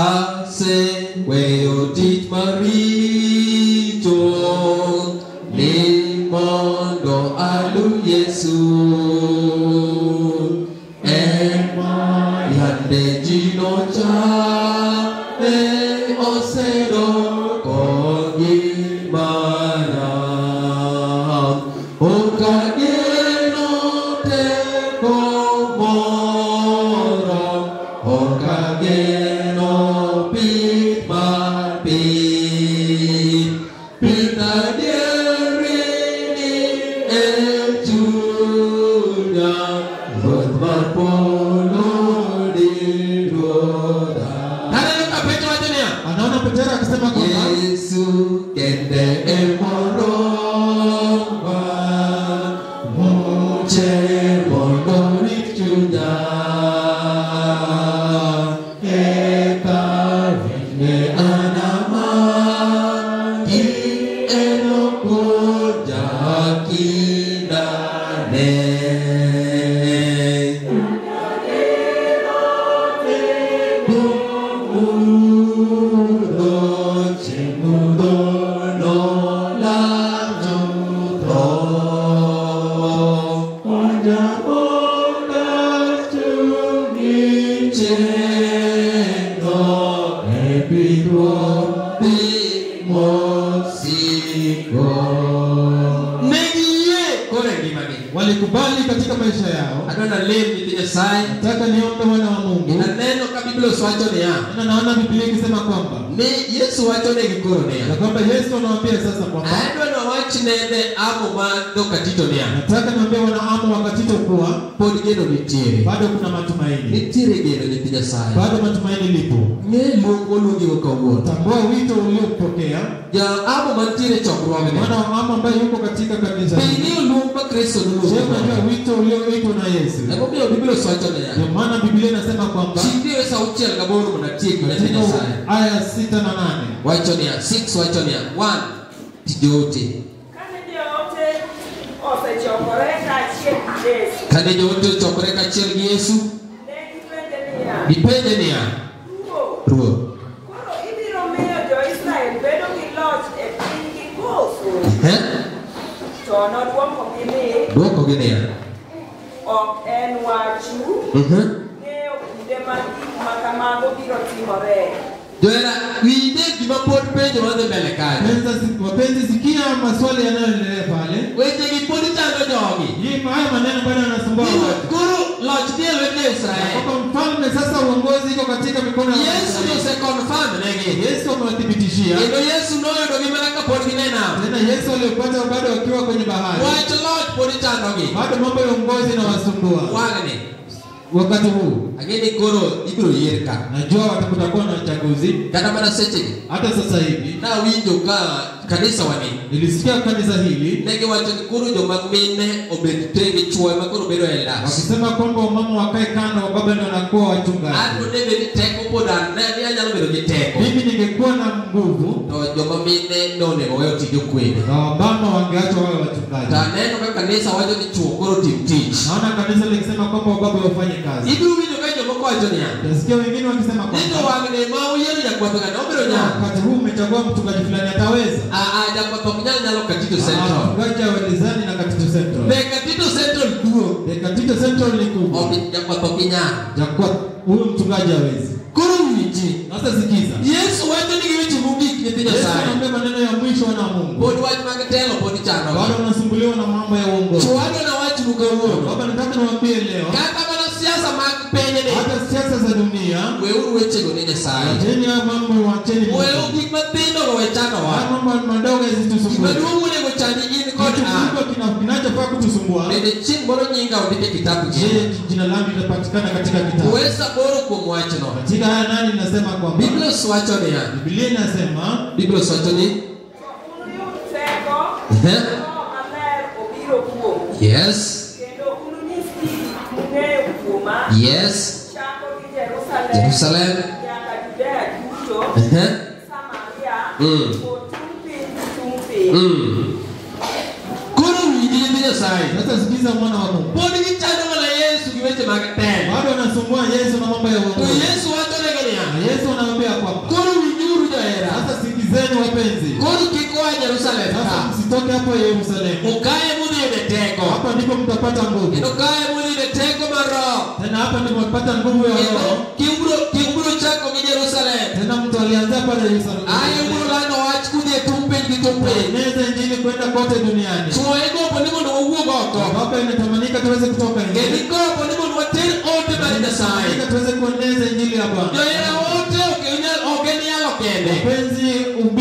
Speaker 2: aseweyo tich maricho ni mondo alu Yesu. Ema yande ji nochame osedoko ngimana. Ok ageno teko moro, ok ageno pith mar piny. Pith adieri ni e chunya, Ruoth mar polo ni Ruodha. Aneno ka Petro wacho niya,
Speaker 1: anaona Petero akisema kwamba
Speaker 2: Yesu kende emoroma, muche mondo orit chunya. Eka ne anamaki enopuonja kindane.
Speaker 1: Walikubali katika maisha yao.
Speaker 2: Adwa nalem nyithi Nyasaye.
Speaker 1: Nataka niombe wana wa Mungu.
Speaker 2: Aneno ka Biblia osewacho niya,
Speaker 1: Na naona Biblia ikisema kwamba
Speaker 2: ni Yesu wacho negi koro niya,
Speaker 1: na kwamba Yesu anawaambia sasa kwamba
Speaker 2: adwa nawach nene amo ma dhokatito niya,
Speaker 1: nataka niwaambie wana amo wakatito kuwa
Speaker 2: pod geno nitiere.
Speaker 1: bado kuna matumaini,
Speaker 2: Nitiere geno nyithi Nyasaye.
Speaker 1: bado matumaini lipo.
Speaker 2: Ng'e luong moluongigo kawuono.
Speaker 1: Tambua wito uliopokea.
Speaker 2: Ja amo mantiere e chokruogni.
Speaker 1: Mwana wa amo ambaye yuko katika kanisa
Speaker 2: Be
Speaker 1: hili.
Speaker 2: ing'eyo luong ma Kristo
Speaker 1: Je,
Speaker 2: noluongigo?
Speaker 1: unajua wito ulioitwa na Yesu?
Speaker 2: Emomiyo Biblia osewacho niya,
Speaker 1: Ndio maana Biblia inasema kwamba
Speaker 2: chikri e sa auchiel gaboro mondo atiek nyithi
Speaker 1: katika
Speaker 2: Nyasaye.
Speaker 1: aya 6 na 8
Speaker 2: Wacho niya, 6 wacho niya, 1 tij joote.
Speaker 3: Kane joote osechokore kaachiel gi Yesu,
Speaker 2: Kane joote ochokore kaachiel gi Yesu,
Speaker 3: ne gipenje niya,
Speaker 2: gipenje niya,
Speaker 3: "Ruoth,
Speaker 2: Ruoth,
Speaker 3: koro ibiro miyo jo-Israel bedo gi loch e pinygi koso?"
Speaker 2: eh?
Speaker 3: To nodwokogi ni,
Speaker 2: Dwokogi niya,
Speaker 3: "Ok en wachu ng'eyo kinde ma gik ma kamago biro timore."
Speaker 2: Johera, winje gima pod penjo madhi mbele kanyo.
Speaker 1: Wapenzi, sikia maswali yanayoendelea pale.
Speaker 2: Wechegi pod chando jogi.
Speaker 1: Hii haya maneno bado yanasumbua
Speaker 2: Ni
Speaker 1: watu.
Speaker 2: Koro loch nie lwet jo-Israel.
Speaker 1: Kwamba Sasa uongozi iko katika mikono ya
Speaker 2: Yesu noseconfirm negi.
Speaker 1: Yesu amewathibitishia.
Speaker 2: Kendo Yesu noyudo gi mana kapod gin e nam.
Speaker 1: Tena Yesu aliyopata bado wakiwa kwenye bahari.
Speaker 2: Wach loch pod chandogi.
Speaker 1: Bado mambo ya uongozi inawasumbua.
Speaker 2: Wang'ni.
Speaker 1: Wakati huu
Speaker 2: Ang'e ni koro ibiro yier ka.
Speaker 1: najua kutakuwa na uchaguzi.
Speaker 2: Kata mana sechegi.
Speaker 1: Hata sasa hivi
Speaker 2: Nawinjo ka kanisa wani
Speaker 1: nilisikia kanisa hili
Speaker 2: ne giwacho ni koro joma mine obed tenge chuo ema koro bedo elders.
Speaker 1: wakisema kwamba wamama wakae kando, baba ndio wanakuwa wachungaji.
Speaker 2: An to debe ni teko pod an ne ni anyalo bedo gi teko.
Speaker 1: Mimi ningekuwa na nguvu
Speaker 2: To joma mine nonego we oti jokwede.
Speaker 1: na wamama wangeachwa wawe
Speaker 2: To
Speaker 1: wachungaji.
Speaker 2: aneno ka kanisa wacho ni chuo koro tim tich.
Speaker 1: Naona kanisa likisema kwamba wababa wafanye kazi.
Speaker 2: Ibiro winjo ka jomoko wacho niya.
Speaker 1: Nasikia wengine wakisema
Speaker 2: Ni to
Speaker 1: kwamba
Speaker 2: wang'ni ma uyiero jakwath ng'ano obiro nyalo.
Speaker 1: wakati huu umechagua mchungaji fulani ataweza.
Speaker 2: Jakwath ok nyal nyalo Katito Central.
Speaker 1: Mchungaji hawezani na Katito Central.
Speaker 2: Be Katito Central duong'.
Speaker 1: Be Katito Central ni kubwa.
Speaker 2: Ok jakwath ok nyal.
Speaker 1: Jakwath huyu mchungaji hawezi.
Speaker 2: Koro winji.
Speaker 1: Sasa sikiza.
Speaker 2: Yesu wacho ni gi weche mogik nyithi
Speaker 1: Yesu
Speaker 2: Nyasaye.
Speaker 1: anaambia maneno ya mwisho wana Mungu.
Speaker 2: Pod wach mag telo pod chandogi.
Speaker 1: Bado wanasumbuliwa na mambo ya uongozi.
Speaker 2: Chuo adwa nawachnu kawuono.
Speaker 1: Baba, nataka niwaambie leo
Speaker 2: Kata mana siasa mag pinyni.
Speaker 1: hata siasa za dunia
Speaker 2: Weuru wechego ne Nyasaye.
Speaker 1: wacheni haya mambo, wacheni Mungu.
Speaker 2: Weuru gik mathindo go we chandowa.
Speaker 1: Haya mambo madogo yasitusumbue.
Speaker 2: Gima duong' onego chandi in kod
Speaker 1: Kitu
Speaker 2: an.
Speaker 1: kikubwa kinachofaa kutusumbua,
Speaker 2: Bende chieng' moro nyinga ondik e kitabu
Speaker 1: je, jina langu litapatikana katika kitabu?
Speaker 2: We saboro kuom wachno.
Speaker 1: Katika haya nani nasema kwamba
Speaker 2: Biblos wacho niya.
Speaker 1: Biblia inasema
Speaker 2: Biblos wacho ni
Speaker 3: To unuyud teko, Roho Maler obiro kuomu.
Speaker 2: Yes.
Speaker 3: Kendo ununyis ji gik mung'eyo kuoma,
Speaker 2: Yes.
Speaker 3: chako gi Jerusalem,
Speaker 2: Jerusalem.
Speaker 3: nyaka Judea duto, Samaria, kod tung' piny gi tung' piny.
Speaker 2: Koro winji nyithi Nyasaye.
Speaker 1: Sasa sikiza mwana wa Mungu.
Speaker 2: Pod gichando mana Yesu gi weche mag telo.
Speaker 1: Bado wanasumbua Yesu na mambo ya
Speaker 2: To
Speaker 1: uongozi.
Speaker 2: Yesu wacho negi niya.
Speaker 1: Na Yesu anawaambia kwamba
Speaker 2: Koro winjuru johera.
Speaker 1: sasa sikizeni wapenzi.
Speaker 2: Koro kik ua Jerusalem
Speaker 1: Sasa
Speaker 2: ka.
Speaker 1: msitoke hapo Yerusalemu.
Speaker 2: Ukae mudhi yude teko.
Speaker 1: Hapa ndipo mtapata nguvu.
Speaker 2: Kendo kae mudhi yude teko mar Roho.
Speaker 1: Tena hapa ndipo mtapata nguvu ya
Speaker 2: Kendo
Speaker 1: Roho.
Speaker 2: kiubiro chako gi Jerusalem.
Speaker 1: Tena mtu alianzia pale Yerusalemu.
Speaker 2: Aye ubiro lando wach kudhi e tung' piny gi tung' piny.
Speaker 1: Eneza injili kwenda kote duniani.
Speaker 2: Chuo igombo ni mondo wawuog oko.
Speaker 1: Baba, inatamanika tuweze kutoka
Speaker 2: Kendo
Speaker 1: nje.
Speaker 2: igombo ni mondo water ote mar Nyasaye.
Speaker 1: Inatamanika tuweze kueneza injili ya Bwana.
Speaker 2: Johera ote ok en yalo kende.
Speaker 1: Wapenzi,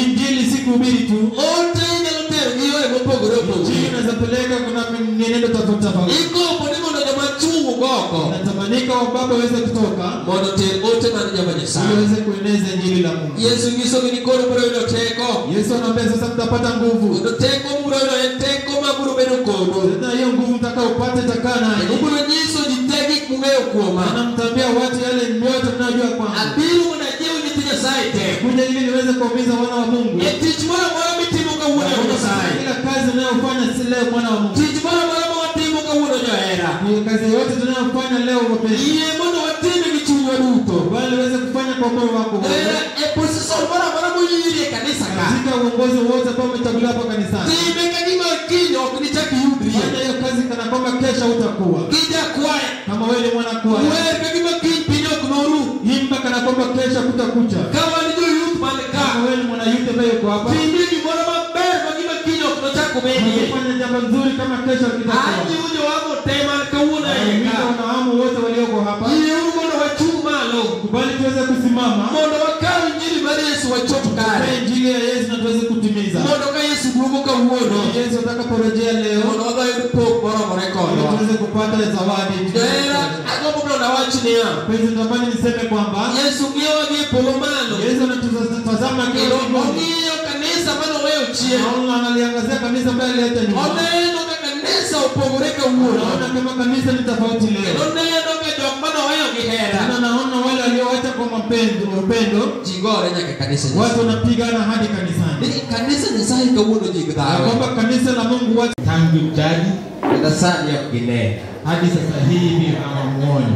Speaker 1: injili si kuhubiri tu.
Speaker 2: Ote inyalo tero gi yore mopogore
Speaker 1: Injili
Speaker 2: opogore.
Speaker 1: inaweza peleka kuna mienendo tofauti tofauti.
Speaker 2: Igombo ni mondo joma chwo wuog oko.
Speaker 1: Inatamanika wababa waweze kutoka
Speaker 2: Mondo oter ote mar joma
Speaker 1: ili
Speaker 2: Nyasaye.
Speaker 1: waweze kueneza injili la Mungu.
Speaker 2: Yesu nyisogi ni koro ubiro yudo teko.
Speaker 1: Yesu anaambia sasa mtapata nguvu.
Speaker 2: Kendo teko mubiro yudo en teko ma biro bedo kodu.
Speaker 1: Tena hiyo nguvu mtakaopata itakaa
Speaker 2: Kendo
Speaker 1: nanyi.
Speaker 2: ubiro nyiso ji te gik mung'eyo kuoma.
Speaker 1: Na mtaambia watu yale yote mnayojua kwangu.
Speaker 2: Abiro mondo ajiw nyithi Nyasaye teko.
Speaker 1: Kuja ili niweze kuumiza wana wa Mungu.
Speaker 2: E tich moro amora mitimo kawuono e Nyasaye.
Speaker 1: Kila kazi unayofanya si leo mwana wa Mungu.
Speaker 2: Tich moro amora ma watimo kawuono johera.
Speaker 1: Ni kazi yote tunayofanya leo wapenzi.
Speaker 2: Yie mondo watime gi chunywa duto.
Speaker 1: Bali uweze kufanya kwa moyo wako wote.
Speaker 2: Johera e position moro amora moyieri e kanisa ka.
Speaker 1: Katika uongozi wote ambao umechaguliwa hapa kanisani.
Speaker 2: Time ka gima kiny ok nichak iyudrie.
Speaker 1: Fanya hiyo kazi kana kwamba kesho utakuwa.
Speaker 2: Kijakwaya.
Speaker 1: Kama wewe ni mwana kwaya.
Speaker 2: Wer ka gima kiny piny ok noru.
Speaker 1: Imba kana kwamba kesho kutakucha.
Speaker 2: Ka wan joyouth man ka.
Speaker 1: Kama wewe ni mwana youth ambaye yuko hapa.
Speaker 2: Timie gimoro maber ma gima kiny ok nochak obedie.
Speaker 1: Fanya jambo nzuri kama kesho kitakuwa.
Speaker 2: Ajiwo jowago te man kawuono e
Speaker 1: Nahimiza
Speaker 2: ka.
Speaker 1: wanahamu wote walioko hapa.
Speaker 2: Yieuru mondo wachung' malo.
Speaker 1: Kubali tuweze kusimama.
Speaker 2: Mondo wakaw injili mar Yesu wachop kare.
Speaker 1: Kwa injili ya Yesu na tuweze kutimiza.
Speaker 2: Mondo ka Yesu duogo kawuono.
Speaker 1: Yesu atakaporejea leo
Speaker 2: Mondo wadhi wayud pok moromore
Speaker 1: ili
Speaker 2: kodwa.
Speaker 1: tuweze kupata zawadi.
Speaker 2: Johera agombo mondo awach niya.
Speaker 1: Mpenzi, natamani niseme kwamba
Speaker 2: Yesu ng'iyowa gi e polo malo.
Speaker 1: Yesu anatutazama
Speaker 2: Kendo
Speaker 1: akiwa mbinguni.
Speaker 2: ong'iyo kanisa manoweyo chien.
Speaker 1: Naona analiangazia kanisa ambaye aliacha nyuma.
Speaker 2: Oneno ka kanisa opogore kawuono.
Speaker 1: Naona kama kanisa ni tofauti
Speaker 2: Kendo
Speaker 1: leo.
Speaker 2: oneno ka jok manoweyo gi hera.
Speaker 1: Tena naona wale walioacha kwa mapendo, upendo,
Speaker 2: Ji gore nyaka e kanisa Nyasaye.
Speaker 1: watu wanapigana hadi kanisani.
Speaker 2: Ni kanisa Nyasaye kawuono ji
Speaker 1: Na
Speaker 2: dhawe.
Speaker 1: kwamba kanisa la Mungu watu
Speaker 4: Tangu jadi
Speaker 2: Kata sani ok gine.
Speaker 4: hadi sasa hivi hawamuoni.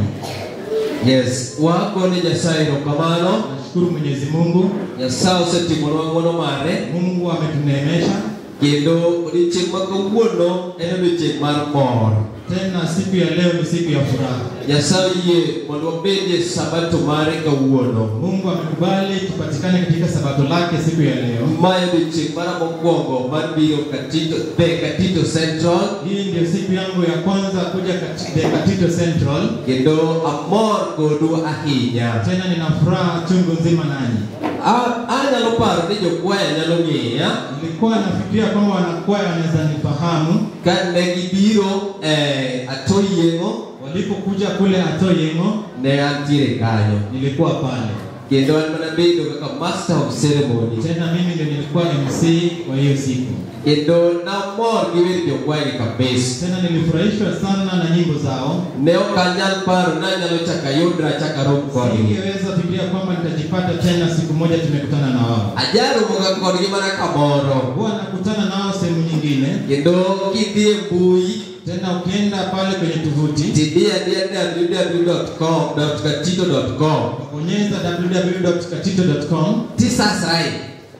Speaker 2: Yes, wagone Nyasaye erokamano.
Speaker 1: Nashukuru Mwenyezi Mungu.
Speaker 2: Nyasaye osetimonwa ng'wono mare.
Speaker 1: Mungu ametuneemesha.
Speaker 2: Kendo odiochieng' ma kawuono en odiochieng' mar mor.
Speaker 1: Tena siku ya leo ni siku ya furaha.
Speaker 2: Nyasaye oyie mondo wabedie sabato mare kawuono.
Speaker 1: Mungu amekubali tupatikane katika sabato lake siku ya leo.
Speaker 2: Mae odiochieng' mara mokwongo mar biro Katito, The Katito Central.
Speaker 1: Hii ndio siku yangu ya kwanza kuja The Katito Central.
Speaker 2: Kendo amor kodu ahinya.
Speaker 1: Tena nina furaha chungu nzima nanyi.
Speaker 2: Anyalo paro ni jokwaya nyalo ng'eya.
Speaker 1: Nilikuwa nafikiria kwamba wanakwaya wanaweza nifahamu.
Speaker 2: Kane gibiro Atoyieng'o,
Speaker 1: walipokuja kule Atoyieng'o,
Speaker 2: ne antiere kanyo.
Speaker 1: Nilikuwa pale.
Speaker 2: Kendo an mana bedo kaka master of ceremony.
Speaker 1: Tena mimi ndio nilikuwa MC wa hiyo siku.
Speaker 2: Kendo namor gi wer jokwaya kabisa.
Speaker 1: Tena nilifurahishwa sana na nyimbo zao.
Speaker 2: Ne ok anyal paro ni anyalo chako ayudra achako arom kodgi.
Speaker 1: Singeweza fikiria kwamba nitajipata tena siku moja tumekutana na wao.
Speaker 2: Ajaromoga kodgi mana kamoro.
Speaker 1: Huwa nakutana nao sehemu nyingine.
Speaker 2: Kendo kidhi e mbui,
Speaker 1: tena ukienda pale kwenye tovuti
Speaker 2: tidhi adhiya www.com.katito.com,
Speaker 1: bonyeza www.katito.com,
Speaker 2: tisubscribe,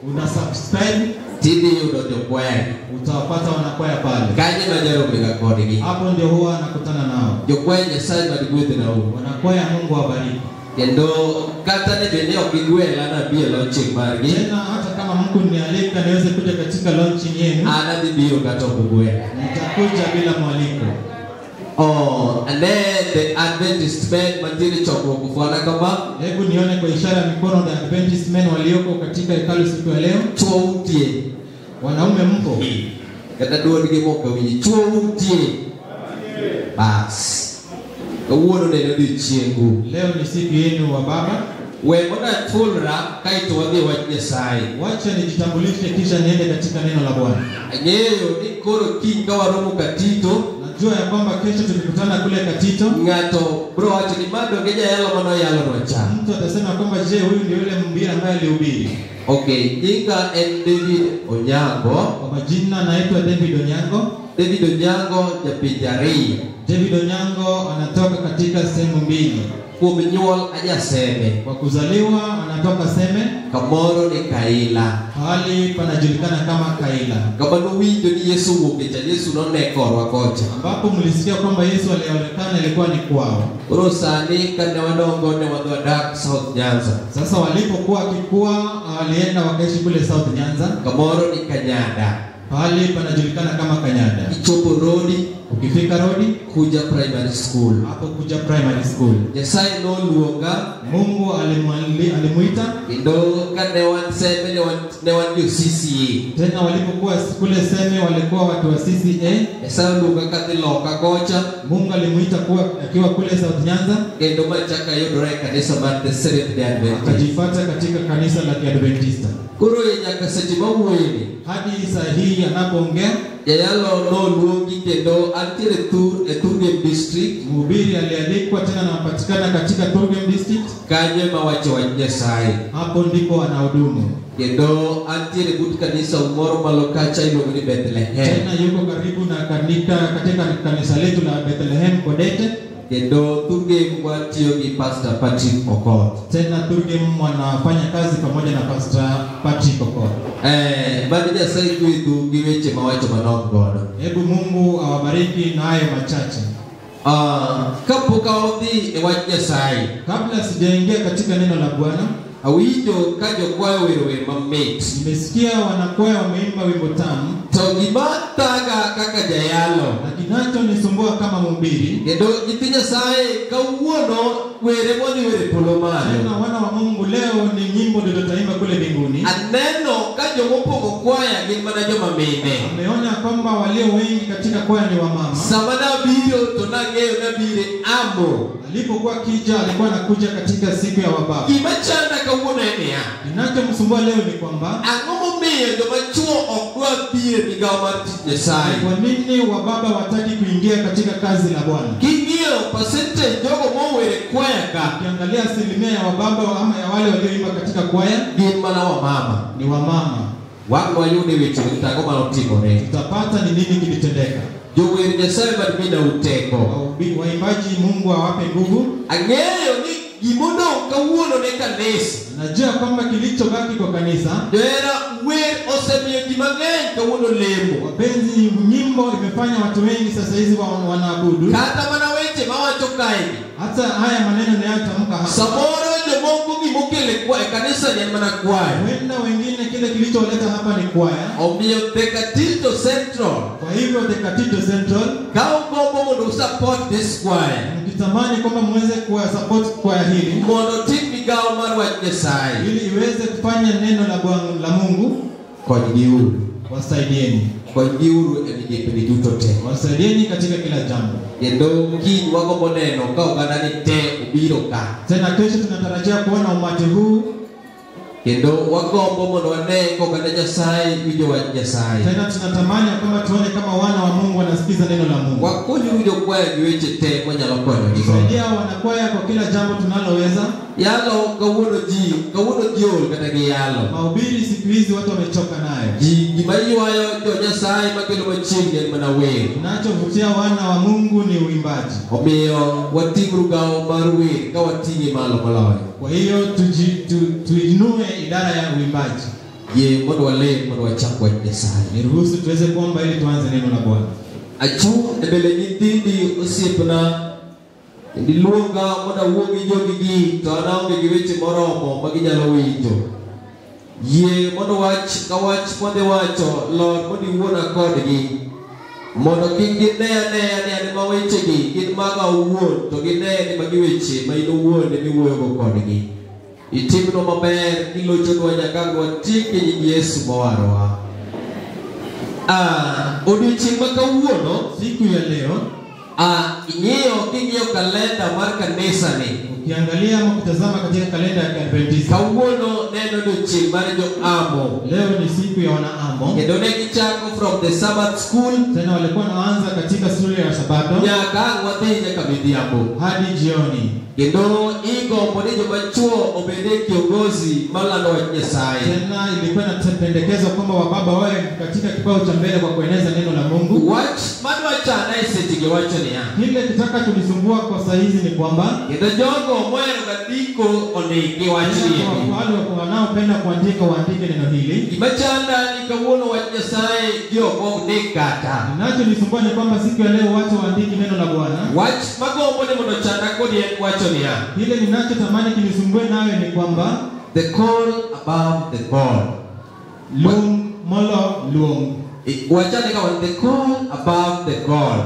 Speaker 1: una subscribe,
Speaker 2: tidhi yudo jokwaya.
Speaker 1: Utawapata wanakwaya pale.
Speaker 2: Kanyo ema ajaromega kodgi.
Speaker 1: Hapo ndio huwa nakutana nao.
Speaker 2: Jokwaya Nyasaye mad gwedhnau.
Speaker 1: Wanakwaya Mungu awabariki.
Speaker 2: Kendo kata ne bende ok gigwela nabi e launching margi.
Speaker 1: Tena hata kama Mungu nialika niweze kuja katika launching yenu,
Speaker 2: an adhi biro kata ok ugwela.
Speaker 1: Nitakuja bila mwaliko.
Speaker 2: Oh, and then the Adventist men mantiere chokruok ufwana kama.
Speaker 1: Hebu nione kwa ishara ya mikono the Adventist men walioko katika hekalu siku ya leo.
Speaker 2: Chwo utie.
Speaker 1: Wanaume mpo?
Speaker 2: Kata duondgi mok awinji. Chwo utie. Bas. Kawuono ne en odiechiengu.
Speaker 1: Leo ni siku yenu wa baba.
Speaker 2: We mondo achulra kaeto wadhi e wach Nyasaye.
Speaker 1: Wacha nijitambulishe kisha niende katika neno la Bwana.
Speaker 2: Ang'eyo ni koro kiny ka waromo Katito,
Speaker 1: najua ya kwamba kesho tukikutana kule Katito,
Speaker 2: ng'ato bro wacho ni ma donge jayalo manoyalonwa cha.
Speaker 1: Mtu atasema kwamba je, huyu ndio yule mhubiri ambaye alihubiri?
Speaker 2: Okay, nyinga en David Onyango.
Speaker 1: Kwa majina naitwa David Onyango.
Speaker 2: David Onyango japinje ariyo.
Speaker 1: David Onyango anatoka katika sehemu mbili.
Speaker 2: Kuom nyuol aja Seme.
Speaker 1: Kwa kuzaliwa anatoka Seme.
Speaker 2: Kamoro ni Kaila.
Speaker 1: Pahali panajulikana kama Kaila.
Speaker 2: Kama nuwinjo ni Yesu wuok e cha, Yesu none korwa kocha.
Speaker 1: Ambapo mlisikia kwamba Yesu alionekana ilikuwa ni kwao.
Speaker 2: Koro sani kane wadongo ne wadhi wadak South Nyanza.
Speaker 1: Sasa walipokuwa kikua walienda wakaishi kule South Nyanza.
Speaker 2: Kamoro ni Kanyada.
Speaker 1: Pahali panajulikana kama Kanyada.
Speaker 2: Ichopo Rodi,
Speaker 1: ukifika Rodi,
Speaker 2: Kuja Primary School.
Speaker 1: Hapo Kuja Primary School.
Speaker 2: Nyasaye noluonga.
Speaker 1: Mungu alimuita.
Speaker 2: Kendo kane wan Seme ne wan jo CCA.
Speaker 1: Tena walipokuwa kule Seme walikuwa watu wa CCA.
Speaker 2: Nyasaye oluonga kadhi loka kocha.
Speaker 1: Mungu alimuita kuwa akiwa kule South Nyanza.
Speaker 2: Kendo machaka yudore e kanisa mar The Seventh Day Adventist.
Speaker 1: Akajipata katika kanisa la Kiadventista.
Speaker 2: Koro nyaka seche mawuoyeni,
Speaker 1: hadi saa hii anapoongea,
Speaker 2: jayalo noluongi kendo antiere e Turgem District.
Speaker 1: Mhubiri alialikwa tena anapatikana katika Turgem District.
Speaker 2: Kanyo ema wacho wach Nyasaye.
Speaker 1: Hapo ndipo anahudumu.
Speaker 2: Kendo antiere but kanisa moro malo kacha iluongo ni Bethlehem.
Speaker 1: Tena yuko karibu na katika kanisa letu la Bethlehem Kodete.
Speaker 2: Kendo Turgem watiyo gi Pastor Patrick Okoth.
Speaker 1: Tena Turgem wanafanya kazi pamoja na Pastor Patrick Okoth.
Speaker 2: Mad Nyasaye gwedhu gi weche mawacho manok godo.
Speaker 1: Hebu Mungu awabariki na hayo machache.
Speaker 2: Kapok adhi e wach Nyasaye,
Speaker 1: kabla sijaingia katika neno la Bwana,
Speaker 2: awinjo ka jokwaya owero wer mamit.
Speaker 1: Nimesikia wanakwaya wameimba wimbo tamu.
Speaker 2: To gima thaga kaka jayalo,
Speaker 1: na kinachonisumbua kama mhubiri,
Speaker 2: kendo nyithi Nyasaye kawuono were modhi were polo malo.
Speaker 1: Tena wana wa Mungu leo ni nyimbo ndio tutaimba kule mbinguni.
Speaker 2: Aneno ka jomopong'o kwaya gin mana joma mine.
Speaker 1: Ameona kwamba walio wengi katika kwaya ni wamama.
Speaker 2: Sama nabiro to nang'eyo nabire amo.
Speaker 1: Alipokuwa kija alikuwa anakuja katika siku ya wababa.
Speaker 2: Gima chanda kawuono en niya,
Speaker 1: kinachomsumbua leo ni kwamba
Speaker 2: ang'o momiyo joma chuo ok dwa biro e migawo mar tich Nyasaye?
Speaker 1: Kwa nini wababa wataki kuingia katika kazi la Bwana?
Speaker 2: King'iyo percentage jogo mowere kwaya ka,
Speaker 1: ukiangalia asilimia ya wababa ama ya wale walioimba katika kwaya
Speaker 2: gin mana wamama.
Speaker 1: Ni wamama.
Speaker 2: Wang' wayude weche to ang'o manotimore?
Speaker 1: Tutapata ni nini kilitendeka.
Speaker 2: Jower Nyasaye mad mina uteko.
Speaker 1: Waimbaji Mungu awape nguvu.
Speaker 2: Ang'eyo ni gimodong' kawuono ne kanisa.
Speaker 1: Najua kwamba kilichobaki kwa kanisa,
Speaker 2: Johera, wer osemiyo ji mang'eny kawuono lemo.
Speaker 1: Wapenzi, nyimbo imefanya watu wengi sasa hizi wanaabudu.
Speaker 2: Kata mana weche mawacho kaegi,
Speaker 1: Hata haya maneno ninayotamka hapa,
Speaker 2: samoro jomoko gimokelo e kanisa ni en mana kwayo.
Speaker 1: Huenda wengine kile kilicholeta hapa ni kwaya.
Speaker 2: Omiyo The Katito Central,
Speaker 1: Kwa hivyo The Katito Central,
Speaker 2: ka ugombo mondo usupport this choir,
Speaker 1: mkitamani kwamba muweze kuwa support kwaya hili
Speaker 2: mondo otim migawo mar wach Nyasaye,
Speaker 1: ili iweze kufanya neno la Bwana la Mungu,
Speaker 2: konygiuru,
Speaker 1: wasaidieni,
Speaker 2: konygiuru e migepeni duto te.
Speaker 1: Wasaidieni katika kila jambo.
Speaker 2: Kendo kiny wagombo neno ka oganda ni te obiro ka.
Speaker 1: Tena kesho tunatarajia kuona umati huu.
Speaker 2: Kendo wagombo mondo wane ka oganda Nyasaye winjo wach Nyasaye.
Speaker 1: Tena tunatamani kwamba tuone kama wana wa Mungu wanasikiza neno la Mungu.
Speaker 2: Wakonyuru jokwaya gi weche te mwanyalo konyogigo.
Speaker 1: Saidia wanakwaya kwa kila jambo tunaloweza.
Speaker 2: Yalo kawuono ji, kawuono ji ol kata gi yalo.
Speaker 1: Mahubiri siku hizi watu wamechoka nayo.
Speaker 2: Ji gima ywayo jo Nyasaye makelo machiegni en mana wer.
Speaker 1: Kinachovutia wana wa Mungu ni uimbaji.
Speaker 2: Omiyo wating'uru gawo mar wer ka wating'e malo moloyo.
Speaker 1: Kwa hiyo tuinue idara ya uimbaji.
Speaker 2: Yie mondo walem mondo wachak wach Nyasaye.
Speaker 1: Niruhusu tuweze kuomba ili tuanze neno la Bwana.
Speaker 2: Achung' e mbele nyithindi osiepna. Kendo iluonga mondo awuo gi jogigi to an aonge gi weche moromo ma ginyalo winjo. Yie mondo wach ka wach modhi wacho lor mondo iwuona kodgi. Mondo kik gine aneya ni an ema wechegi gin maga awuon, to gine ni magi weche ma in owuon ema iwuoyogo kodgi. Itimnwa maber kilochonwa nyaka ang' watiek e nying Yesu mowarowa. Odiochieng' ma kawuono,
Speaker 1: siku ya leo,
Speaker 2: ing'iyo king'iyo kalenda mar kanisa ni,
Speaker 1: ukiangalia ama ukitazama katika kalenda ya Kiadventista,
Speaker 2: kawuono neno odiochieng' mar jo-Amo.
Speaker 1: Leo ni siku ya wana-Amo.
Speaker 2: Kendo ne gichako from the Sabbath school,
Speaker 1: Tena walikuwa wanaanza katika shule ya Sabato
Speaker 2: nyaka ang' wadhi nyaka midhiambo
Speaker 1: hadi jioni.
Speaker 2: Kendo igombo ni joma chuo obed e kiongozi malando wach Nyasaye.
Speaker 1: Tena ilikuwa inapendekezwa kwamba wababa wawe katika kikao cha mbele kwa kueneza neno la Mungu.
Speaker 2: Wach madwa chana e sechegi wacho niya,
Speaker 1: Kile kitakachonisumbua kwa saa hizi ni kwamba
Speaker 2: kendo jogo mohero ga ndiko ondiki wach ni.
Speaker 1: Wale wanaopenda kuandika waandike neno hili.
Speaker 2: Gima chanda ni kawuono wach Nyasaye ji ok ondik kata.
Speaker 1: Kinachonisumbua ni kwamba siku ya leo watu waandiki neno la Bwana.
Speaker 2: Wach magombo ni mondo chanda kodi en wacho niya,
Speaker 1: Kile ninachotamani kinisumbue nawe ni kwamba
Speaker 2: the call above the call.
Speaker 1: Luong molo luong.
Speaker 2: Wachane kama the call above the call.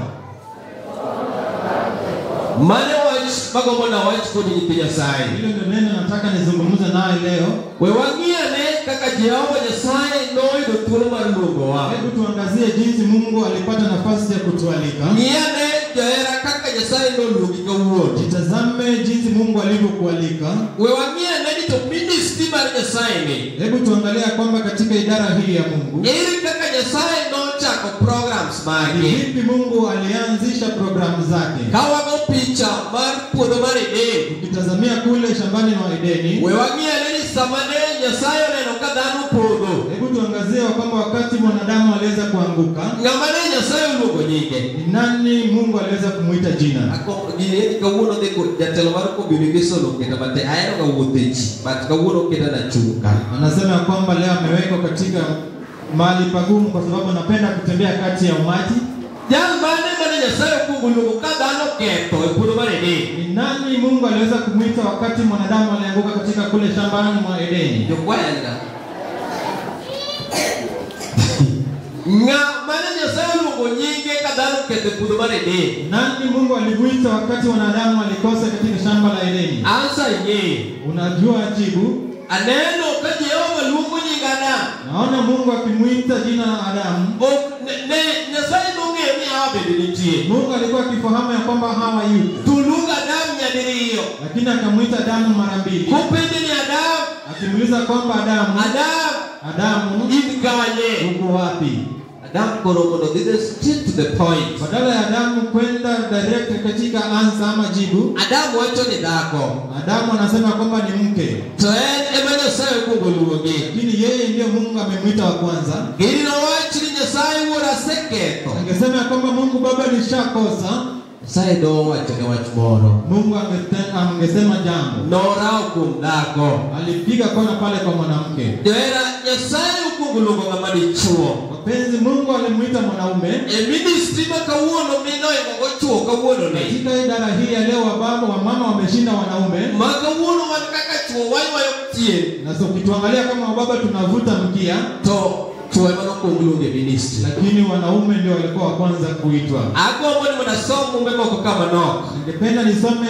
Speaker 2: Mane wach magombo na wach kodi nyithi Nyasaye.
Speaker 1: Hilo ndio neno nataka nizungumze nawe leo.
Speaker 2: We wang'iane kaka Jehova Nyasaye noyudo thuolo mar luongowa.
Speaker 1: Hebu tuangazie jinsi Mungu alipata nafasi ya kutualika.
Speaker 2: Ng'iane johera kaka Nyasaye noluongi kawuono.
Speaker 1: Jitazame jinsi Mungu alivyokualika.
Speaker 2: We wang'iane ni to ministry mar Nyasaye ni.
Speaker 1: Hebu tuangalie kwamba katika idara hii ya Mungu,
Speaker 2: ere kaka Nyasaye nochako programs mage.
Speaker 1: Ni vipi Mungu alianzisha programu zake?
Speaker 2: Ka wago picha mar puodho mar Eden,
Speaker 1: ukitazamia kule shambani mwa Edeni,
Speaker 2: we wang'iane ni sama ne Nyasaye oneno ka dhano podho.
Speaker 1: Hebu tuangazie kwamba wakati mwanadamu aliweza kuanguka,
Speaker 2: ng'ama ne Nyasaye oluongo nyinge?
Speaker 1: Ni nani Mungu aliweza kumuita jina?
Speaker 2: Ako gini kawuono dhi jatelo mar communication oketa mate ahero ga wuotho e ji, but kawuono oketa nachung' ka.
Speaker 1: Anasema kwamba leo amewekwa katika mahali pagumu kwa sababu anapenda kutembea kati ya umati.
Speaker 2: Jal mane mane Nyasaye okuongo luongo ka dhano ketho e puodho mar Eden?
Speaker 1: Ni nani Mungu aliweza kumuita wakati mwanadamu alianguka katika kule shambani mwa Edeni?
Speaker 2: Jokwaya ni ng'a? Ng'a mane Nyasaye oluongo nyinge ka dhano ketho e puodho mar Eden?
Speaker 1: Nani Mungu alimuita wakati wanadamu walikosa katika shamba la Edeni?
Speaker 2: Answer ing'eyo.
Speaker 1: Unajua jibu?
Speaker 2: Aneno ka Jehova luongo nying Adam.
Speaker 1: Naona Mungu akimuita jina la Adamu.
Speaker 2: Ok, ne Nyasaye nong'eyo ni Hawa bende nitie.
Speaker 1: Mungu alikuwa akifahamu ya kwamba Hawa yupo.
Speaker 2: To luongo Adam nyadiriyo.
Speaker 1: Lakini akamuita Adamu mara mbili.
Speaker 2: Kopenje ni Adam.
Speaker 1: Akimuuliza kwamba Adamu,
Speaker 2: Adam,
Speaker 1: Adamu,
Speaker 2: in kanye?
Speaker 1: Uko wapi?
Speaker 2: Adam koro mondo dhi straight to the point.
Speaker 1: Badala ya Adamu kwenda direct katika answer ama jibu,
Speaker 2: Adamu wacho ni dhako.
Speaker 1: Adamu anasema kwamba ni mke.
Speaker 2: To en ema Nyasaye okuongo luonge.
Speaker 1: Lakini yeye ndiye Mungu amemuita wa kwanza.
Speaker 2: Gini nowach ni Nyasaye wuora aseketho.
Speaker 1: Angesema kwamba Mungu Baba nishakosa.
Speaker 2: Nyasaye nowachone wach moro.
Speaker 1: Mungu angesema jambo.
Speaker 2: Norawo kuom dhako.
Speaker 1: Alipiga kona pale kwa mwanamke.
Speaker 2: Johera, Nyasaye okuongo luongo ng'ama dichuo.
Speaker 1: Wapenzi, Mungu alimuita mwanaume.
Speaker 2: E ministry ma kawuono minoingo chuo kawuono ni.
Speaker 1: Katika idara hii ya leo wababa wa mama wameshinda wanaume.
Speaker 2: Ma kawuono wan kaka chuo waywayo chien.
Speaker 1: Na so ukituangalia kama wababa tunavuta mkia.
Speaker 2: To chuo ema nokuong luongo e ministry.
Speaker 1: Lakini wanaume ndio walikuwa wa kwanza kuitwa.
Speaker 2: Agombo ni mondo asom mumbe moko ka manok.
Speaker 1: Ningependa nisome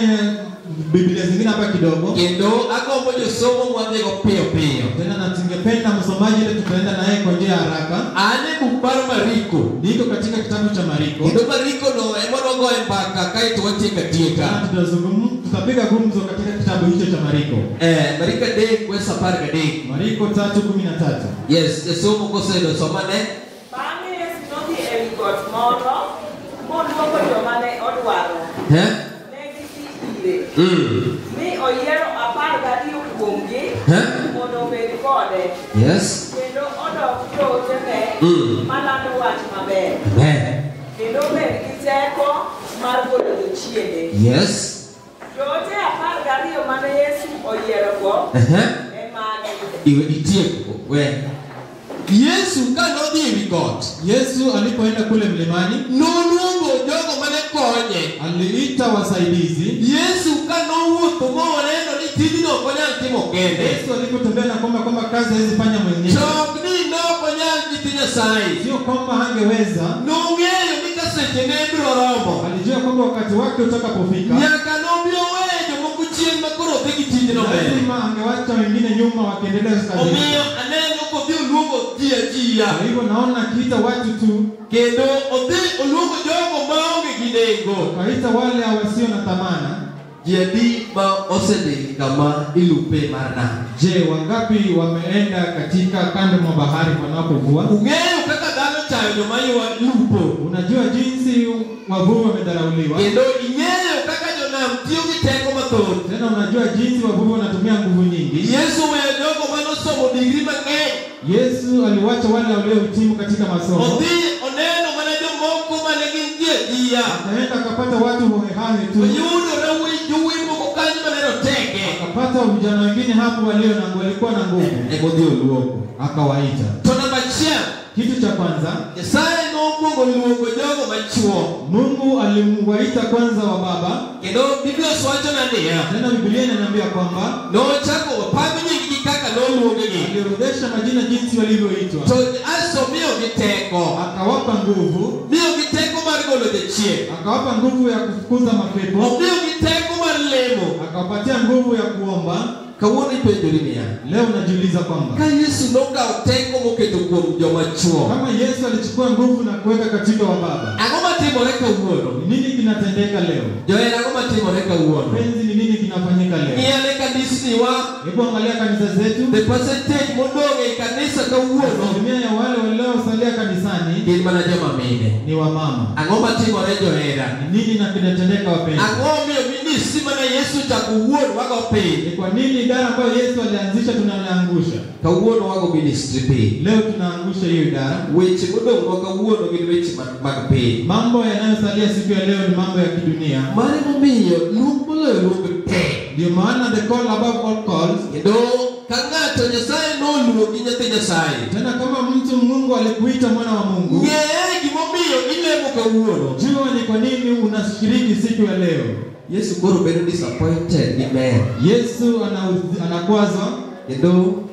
Speaker 1: Biblia zingine hapa kidogo.
Speaker 2: Kendo agombo josomo mwadhigo piyo piyo.
Speaker 1: Tena na tungependa msomaji ile tutaenda naye kwa njia ya haraka.
Speaker 2: An e buk mar Mariko.
Speaker 1: Niko katika kitabu cha Mariko.
Speaker 2: Kendo Mariko no ema wagoye mbaka kaeto watieko atieka.
Speaker 1: Tutapiga gumzo katika kitabu hicho cha Mariko.
Speaker 2: Mariko 3 wes 13.
Speaker 1: Mariko 3:13.
Speaker 2: Yes, jasomo koseyudo somane.
Speaker 3: Bang'e Yesu nodhi ewi got moro moluongo joma ne odwaro. Ne gidhi ire. Mi oyiero 12 kuomgi mondo obed kode.
Speaker 2: Yes.
Speaker 3: Kendo odok jootene malando wach maber.
Speaker 2: Amen.
Speaker 3: Kendo obed gi teko mar golo jochiende.
Speaker 2: Yes.
Speaker 3: Joote 12 mane Yesu oyierogo e magi.
Speaker 2: Iwe itieko we. Yesu ka nodhi ewi got.
Speaker 1: Yesu alipoenda kule mlimani,
Speaker 2: noluongo jogo mane konye.
Speaker 1: Aliita wasaidizi.
Speaker 2: Yesu ka nowuotho moneno ni tijno ok onyal timo kende.
Speaker 1: Yesu alipotembea na kwamba kazi hawezi fanya mwenyewe.
Speaker 2: To ok ni nok onyal nyithi Nyasaye.
Speaker 1: Sio kwamba hangeweza.
Speaker 2: Nong'eyo ni ka sechene biro romo.
Speaker 1: Alijua kwamba wakati wake utakapofika.
Speaker 2: Nyaka nobi owe jomoko chien ma koro dhi gi tijno mbele.
Speaker 1: Lazima angewacha wengine nyuma wakiendelea kazi.
Speaker 2: Omiyo aneno kodhi oluongo ji ajia.
Speaker 1: Kwa hivyo naona akiita watu tu.
Speaker 2: Kendo odhi oluongo jogo maonge gi nengo.
Speaker 1: Akaita wale wasio na thamana.
Speaker 2: Ji adi ma osedhi kama ilupe mar nam?
Speaker 1: Je, wangapi wameenda katika kando mwa bahari wanapovua?
Speaker 2: Ung'eyo kaka dhano chayo joma lupo.
Speaker 1: Unajua jinsi wavuvi wamedharauliwa.
Speaker 2: Kendo ing'eyo kaka jonam tiyo gi teko mathoth.
Speaker 1: Tena unajua jinsi wavuvi wanatumia nguvu nyingi.
Speaker 2: Yesu oweyo jogo manosomo digri mang'eny.
Speaker 1: Yesu aliwacha wale waliohitimu katika masomo.
Speaker 2: Odhi oneno mana jomoko mane gin ji ajia.
Speaker 1: Akaenda akapata watu hohehahe tu.
Speaker 2: Oyudo jowuoyi moko kanyo mane roteke.
Speaker 1: Akapata vijana wengine hapo walio na walikuwa na nguvu.
Speaker 2: Eko dhi oluongo.
Speaker 1: Akawaita.
Speaker 2: To namba achiel,
Speaker 1: kitu cha kwanza,
Speaker 2: Nyasaye nokwongo luongo jogo machuo.
Speaker 1: Mungu alimwaita kwanza wa baba.
Speaker 2: Kendo Biblia wachona niya.
Speaker 1: Tena Biblia inaniambia kwamba
Speaker 2: nochako wapango nyinggi kaka noluongegi.
Speaker 1: Aliorodhesha majina jinsi walivyoitwa.
Speaker 2: To aso miyogi teko.
Speaker 1: Akawapa nguvu.
Speaker 2: Miyogi teko mar golo jachien.
Speaker 1: Akawapa nguvu ya kufukuza mapepo.
Speaker 2: Omiyogi teko mar lemo.
Speaker 1: Akawapatia nguvu ya kuomba.
Speaker 2: Kawuono ipenjori niya.
Speaker 1: Leo unajiuliza kwamba
Speaker 2: ka Yesu nokawo teko moketo kuom joma chuo.
Speaker 1: Kama Yesu alichukua nguvu na kuweka katika wababa.
Speaker 2: Ang'o matimore kawuono?
Speaker 1: Ni nini kinatendeka leo?
Speaker 2: Johera, ang'o matimore kawuono?
Speaker 1: Penzi, ni nini kinafanyika leo?
Speaker 2: Ng'iane kanisniwa.
Speaker 1: Hebu angalia kanisa zetu.
Speaker 2: The percentage modong' e kanisa kawuono.
Speaker 1: Asilimia ya wale waliosalia kanisani
Speaker 2: gin mana joma mine.
Speaker 1: Ni wamama.
Speaker 2: Ang'o matimore johera?
Speaker 1: Ni nini na kinatendeka wapenzi?
Speaker 2: Ang'o omiyo ministry mana Yesu chako wuon wago piny?
Speaker 1: Ni kwa nini idara ambayo Yesu alianzisha tunaliangusha?
Speaker 2: Kawuono wago ministry piny.
Speaker 1: Leo tunaangusha hiyo idara.
Speaker 2: Weche modong'nwa kawuono gin weche mag piny.
Speaker 1: Mambo yanayosalia siku ya leo ni mambo ya kidunia.
Speaker 2: Mano emomiyo luong moloyo luong te.
Speaker 1: Ndio maana the call above all calls.
Speaker 2: Kendo ka ng'ato Nyasaye noluongi nyathi Nyasaye.
Speaker 1: Tena kama mtu Mungu alikuita mwana wa Mungu.
Speaker 2: Ng'e gimomiyo ilemo kawuono.
Speaker 1: Jua ni kwa nini unashiriki siku ya leo.
Speaker 2: Yesu koro bedo disappointed gi ber.
Speaker 1: Yesu anakwazwa.
Speaker 2: Kendo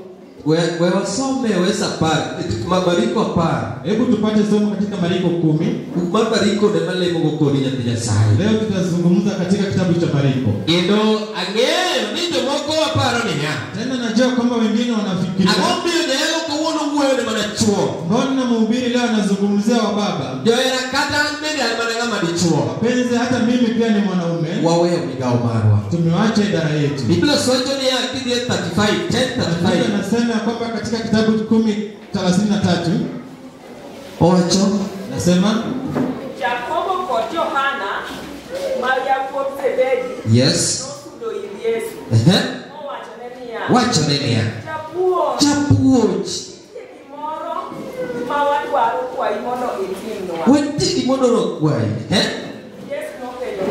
Speaker 2: we wasome wes 10, Mariko 10.
Speaker 1: Hebu tupate somo katika Mariko 10.
Speaker 2: Buk mar Mariko ne malemogo kodi nyathi Nyasaye.
Speaker 1: Leo tutazungumza katika kitabu cha Mariko.
Speaker 2: Kendo ang'eyo ni jomoko waparo niya.
Speaker 1: Tena najua kwamba wengine wanafikiria.
Speaker 2: Ang'o miyo jayalo kawuono wuoyo ne mana chuo?
Speaker 1: Mbona mhubiri leo anazungumzia wababa?
Speaker 2: Johera, kata an bende an mana ng'ama dichuo.
Speaker 1: Wapenzi, hata mimi pia ni mwanaume.
Speaker 2: Waweyo migawo marwa.
Speaker 1: Tumewacha idara yetu.
Speaker 2: Biblia wacho niya kidhi e 35, 10:35.
Speaker 1: Anasema kwamba katika kitabu 10:33
Speaker 2: owacho,
Speaker 1: nasema
Speaker 3: Jakobo kod Johana ma yawuot Zebedi.
Speaker 2: Yes.
Speaker 3: Nosudo ir Yesu. Mowachone niya.
Speaker 2: Wachone niya.
Speaker 3: Japuonj.
Speaker 2: Japuonj.
Speaker 3: Nitie gimoro ma wadwaro kwayi mondo itimnwa.
Speaker 2: Wantie gimoro kwayi.
Speaker 3: Yesu nopenjo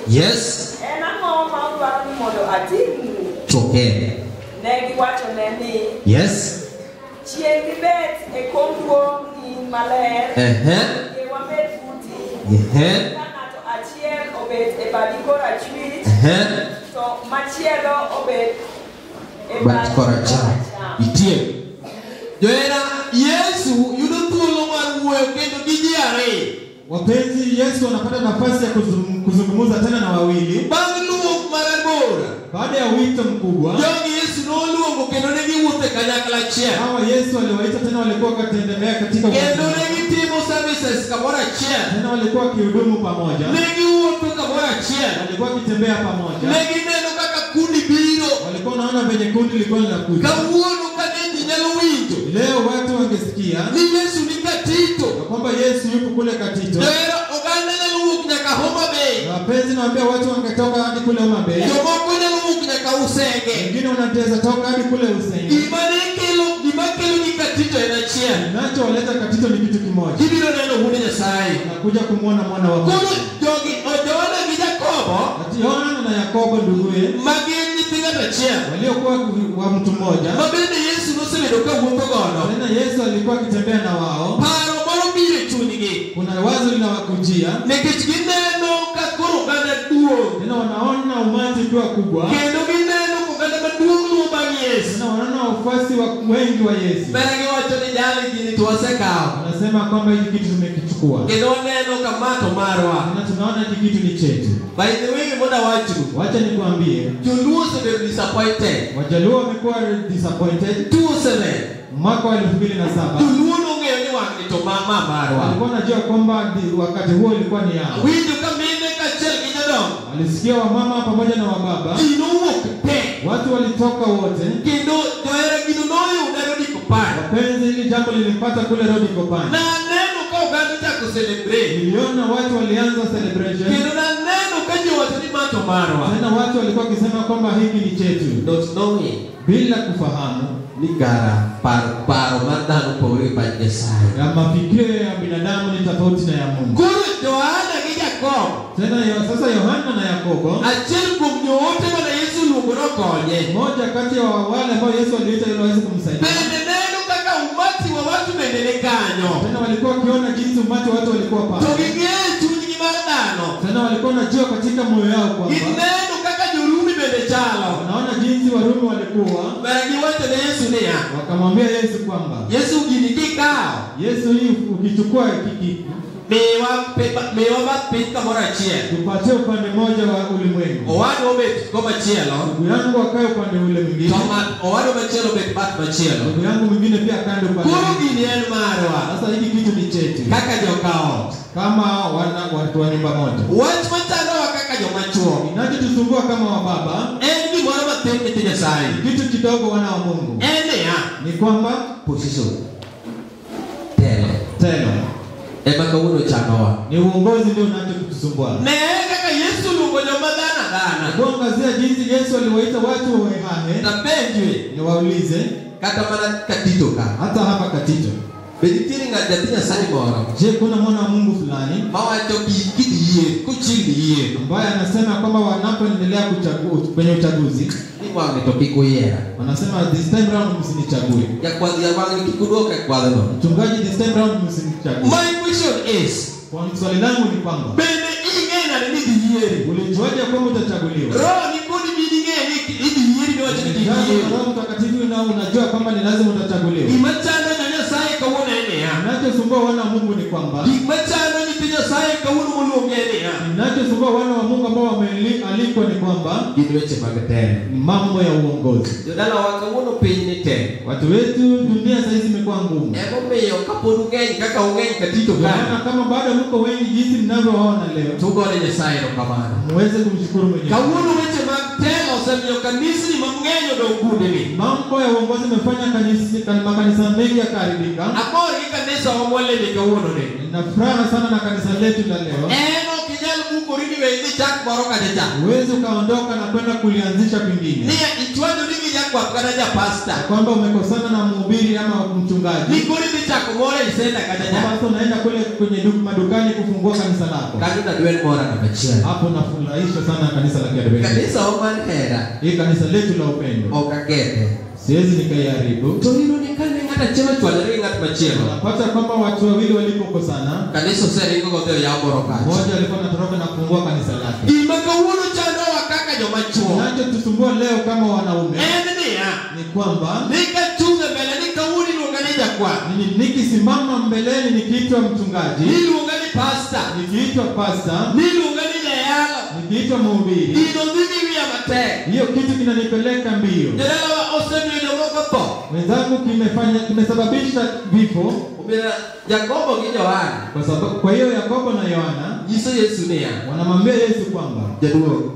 Speaker 2: Yes.
Speaker 3: En ang'o ma udwaro ni mondo atimnu?
Speaker 2: Chokene.
Speaker 3: Ne giwachone ni,
Speaker 2: Yes.
Speaker 3: Chieng' gibet e kom duong'ni maler, yie wabed buti. Ka ng'ato achiel obet e badi korachwich, to machielo obet e
Speaker 2: bat koracham. Itie. Johera, Yesu yudo thuolo mar wuoyo kendo gi ji ariyo.
Speaker 1: Wapenzi, Yesu anapata nafasi ya kuzungumza tena na wawili.
Speaker 2: Bang' luong marabora.
Speaker 1: Baada ya wito mkubwa,
Speaker 2: Jogi Yesu noluongo kendo ne giwuotho e kanyakla achiel.
Speaker 1: Hawa Yesu aliwaita tena, walikuwa wakitembea katika
Speaker 2: kendo ne gitimo services kamoro achiel.
Speaker 1: Tena walikuwa wakihudumu pamoja.
Speaker 2: Ne giwuotho kamoro achiel.
Speaker 1: Walikuwa wakitembea pamoja.
Speaker 2: Ne gineno kaka kundi biro.
Speaker 1: Walikuwa wanaona venye kundi lilikuwa linakuja.
Speaker 2: Kawuono ka ne ji nyalo winjo.
Speaker 1: Leo watu wangesikia
Speaker 2: ni Yesu ni Katito,
Speaker 1: kwamba Yesu yuko kule Katito.
Speaker 2: Johera, oganda nyalo wuok nyaka Homa Bay.
Speaker 1: Wapenzi, naambia watu wangetoka hadi kule Homa Bay.
Speaker 2: Jomoko nyalo wuok nyaka Usenge.
Speaker 1: Wengine wanaweza toka hadi kule Usenge.
Speaker 2: Gima ne kelo, gima kelo ni Katito en achiel.
Speaker 1: Kinacholeta Katito ni kitu kimoja.
Speaker 2: Gibiro neno Wuod Nyasaye.
Speaker 1: Wanakuja kumwona mwana wa Mungu.
Speaker 2: Koro jogi, Yohana gi Jakobo,
Speaker 1: Ati Yohana na Yakobo nduguye,
Speaker 2: ma gin nyithi ng'ato achiel,
Speaker 1: waliokuwa wa mtu mmoja,
Speaker 2: ma bende Yesu nosebedo ka wuotho godo.
Speaker 1: Tena Yesu alikuwa akitembea na wao.
Speaker 2: Paro moro biro e chunygi.
Speaker 1: Kuna wazo linawakujia.
Speaker 2: Nikech gineno ka koro oganda duong'.
Speaker 1: Tena wanaona umati ukiwa kubwa.
Speaker 2: Kendo gineno oganda maduong' luwo bang' Yesu.
Speaker 1: Tena wanaona wafuasi wengi wa Yesu.
Speaker 2: Bende giwacho ni jali gini to wasekawo.
Speaker 1: Wanasema kwamba hiki kitu tumekichukua.
Speaker 2: Kendo waneno ka ma to marwa.
Speaker 1: Tena tunaona hiki kitu ni chetu.
Speaker 2: By the way, mondo awachnu.
Speaker 1: Wacha nikuambie.
Speaker 2: Joluo osebedo disappointed.
Speaker 1: Wajaluo wamekuwa disappointed.
Speaker 2: 2007.
Speaker 1: Mwaka wa 2007.
Speaker 2: Joluo nong'eyo ni wang'ni to ma marwa.
Speaker 1: Walikuwa wanajua kwamba wakati huo ilikuwa ni yao.
Speaker 2: Winjo ka mine kaachiel gi jodongo.
Speaker 1: Walisikia wamama pamoja na wababa.
Speaker 2: Ji nowuok te.
Speaker 1: Watu walitoka wote.
Speaker 2: Kendo johera gino noyuda Rodi Kopany.
Speaker 1: Wapenzi, hili jambo lilimpata kule Rodi Kopany.
Speaker 2: Naneno ka oganda ochako celebrate.
Speaker 1: Niliona watu walianza celebration.
Speaker 2: Kendo naneno ka ji owacho ni ma to marwa.
Speaker 1: Tena watu walikuwa wakisema kwamba hiki ni chetu.
Speaker 2: Not knowing.
Speaker 1: Bila kufahamu
Speaker 2: ni kara paro mar dhano opogore gi pach Nyasaye.
Speaker 1: Ya mafikiri ya binadamu ni tofauti na ya Mungu.
Speaker 2: Koro Yohana gi Jakobo.
Speaker 1: Tena sasa Yohana na Yakobo,
Speaker 2: achiel kuom joote mane Yesu oluongo nokonye.
Speaker 1: Mmoja kati ya wale ambao Yesu aliita ili waweze kumsaidia.
Speaker 2: Bende neno kaka umati wa watu bende ne kanyo.
Speaker 1: Tena walikuwa wakiona jinsi umati wa watu walikuwa pale.
Speaker 2: To ging'eyo chunygi mar dhano.
Speaker 1: Tena walikuwa wanajua katika moyo yao kwamba
Speaker 2: gineno kaka Jorumi bende chalo.
Speaker 1: Wanaona jinsi Warumi walikuwa.
Speaker 2: Bende giwacho ne Yesu niya.
Speaker 1: Wakamwambia Yesu kwamba
Speaker 2: Yesu gini kikawo.
Speaker 1: Yesu hii ukichukua hiki
Speaker 2: Miwa bath piny kamoro achiel.
Speaker 1: Tupatie upande mmoja wa ulimwengu.
Speaker 2: Owadwa obet komachielo.
Speaker 1: Ndugu yangu akae upande ule mwingine.
Speaker 2: To owadwa machielo obet bath machielo.
Speaker 1: Ndugu yangu mwingine pia akae upande.
Speaker 2: Koro gini en marwa.
Speaker 1: Sasa hiki kitu ni chetu.
Speaker 2: Kaka joka ot.
Speaker 1: Kama wana watu wa nyumba moja.
Speaker 2: Wach machandowa kaka joma chuo.
Speaker 1: Kinachotusumbua kama wababa
Speaker 2: en gimoro mathin nyithi Nyasaye.
Speaker 1: Kitu kidogo wana wa Mungu.
Speaker 2: En niya.
Speaker 1: Ni kwamba
Speaker 2: position. Telo.
Speaker 1: Telo.
Speaker 2: Ema kawuono chandowa.
Speaker 1: Ni uongozi ndio unachotusumbua.
Speaker 2: Ne kaka Yesu luongo joma dhana dhana.
Speaker 1: Kuangazia jinsi Yesu aliwaita watu wahehahe.
Speaker 2: Napenjwe.
Speaker 1: Niwaulize.
Speaker 2: Kata mana Katito ka.
Speaker 1: Hata hapa Katito.
Speaker 2: Be nitiere ng'at nyathi Nyasaye moro?
Speaker 1: Je, kuna mwana wa Mungu fulani
Speaker 2: mawacho kidhi yier, kochiegni yier,
Speaker 1: ambaye anasema kwamba wanapoendelea kuchagua kwenye uchaguzi
Speaker 2: ni wang'ni to kik uyiera.
Speaker 1: Wanasema this time round msinichague.
Speaker 2: Jakwath wang'ni kik uduoka e kwadhno.
Speaker 1: Mchungaji, this time round msinichague.
Speaker 2: My question is,
Speaker 1: kwa swali langu ni kwamba
Speaker 2: bende ing'e nade ni idhi yieri?
Speaker 1: Ulijuaje kwamba utachaguliwa?
Speaker 2: Roho ni kodi bende ing'e ni idhi yieri niwacho ni kik yieri.
Speaker 1: Roho Mtakatifu na unajua kwamba ni lazima utachaguliwa.
Speaker 2: Gima chando Nyasaye kawuono en niya.
Speaker 1: Kinachosumbua wana wa Mungu ni kwamba
Speaker 2: gik machando nyithi Nyasaye kawuono moluongi en niya.
Speaker 1: Kinachosumbua wana wa Mungu ambao wamealikwa ni kwamba
Speaker 2: gin weche mag telo.
Speaker 1: Mambo ya uongozi.
Speaker 2: Jodalawa kawuono piny ni tek.
Speaker 1: Watu wetu dunia sasa hizi imekuwa ngumu.
Speaker 2: Emomiyo kapod ung'eny kaka ung'eny Katito ka.
Speaker 1: Maana kama bado mko wengi jinsi mnavyoona leo.
Speaker 2: Tugone Nyasaye erokamano.
Speaker 1: Muweze kumshukuru Mwenyezi.
Speaker 2: Kawuono weche mag telo osemiyo kanisni mang'eny odong' gundni.
Speaker 1: Mambo ya uongozi imefanya makanisa mengi yakaharibika.
Speaker 2: Amor gi kanisa wa mwaleme kawuono ni.
Speaker 1: Nina furaha sana na kanisa letu la leo.
Speaker 2: En ok inyal mukori ni we idhi chak moro kacha cha.
Speaker 1: Huwezi ukaondoka na kwenda kulianzisha kwingine.
Speaker 2: Ni ichwanyo ni jakwath kata ja pasta.
Speaker 1: Kwamba umekosana na mhubiri ama mchungaji.
Speaker 2: Nikori dhi chako moro e senta kacha cha.
Speaker 1: Kwamba unaenda kule kwenye madukani kufungua kanisa lako.
Speaker 2: Kanyo nadwen mora namba achiel.
Speaker 1: Hapo nafurahishwa sana kanisa la Kiadventista.
Speaker 2: Kanisa wa mar hera.
Speaker 1: Hii kanisa letu la upendo.
Speaker 2: Ok akethe.
Speaker 1: Siwezi nikaiharibu.
Speaker 2: To iyudo ni kane ng'at achiel ochwanyore gi ng'at machielo.
Speaker 1: Unapata kwamba watu wawili walipokosana,
Speaker 2: kanisa oseringo godhi oyaw moro kacha.
Speaker 1: Mmoja alikuwa anatoroka na kufungua kanisa lake.
Speaker 2: Gima kawuono chandowa kaka joma chuo.
Speaker 1: Kinachotusumbua leo kama wanaume
Speaker 2: en niya,
Speaker 1: ni kwamba
Speaker 2: nikachung' e mbele ni kawuono iluonga ni jakwath.
Speaker 1: Nikisimama mbeleni nikiitwa mchungaji,
Speaker 2: niluonga ni pasta,
Speaker 1: nikiitwa pasta,
Speaker 2: niluonga ni jayalo,
Speaker 1: nikiitwa mhubiri,
Speaker 2: gino dhi gi wiya matek.
Speaker 1: Hiyo kitu kinanipeleka mbio.
Speaker 2: Jodalawa osemiyo jomoko tho.
Speaker 1: Wenzangu kimesababisha vifo.
Speaker 2: Yakobo gi Yohana.
Speaker 1: Kwa sababu kwa hiyo Yakobo na Yohana
Speaker 2: nyiso Yesu niya,
Speaker 1: wanamwambia Yesu kwamba
Speaker 2: jaduong'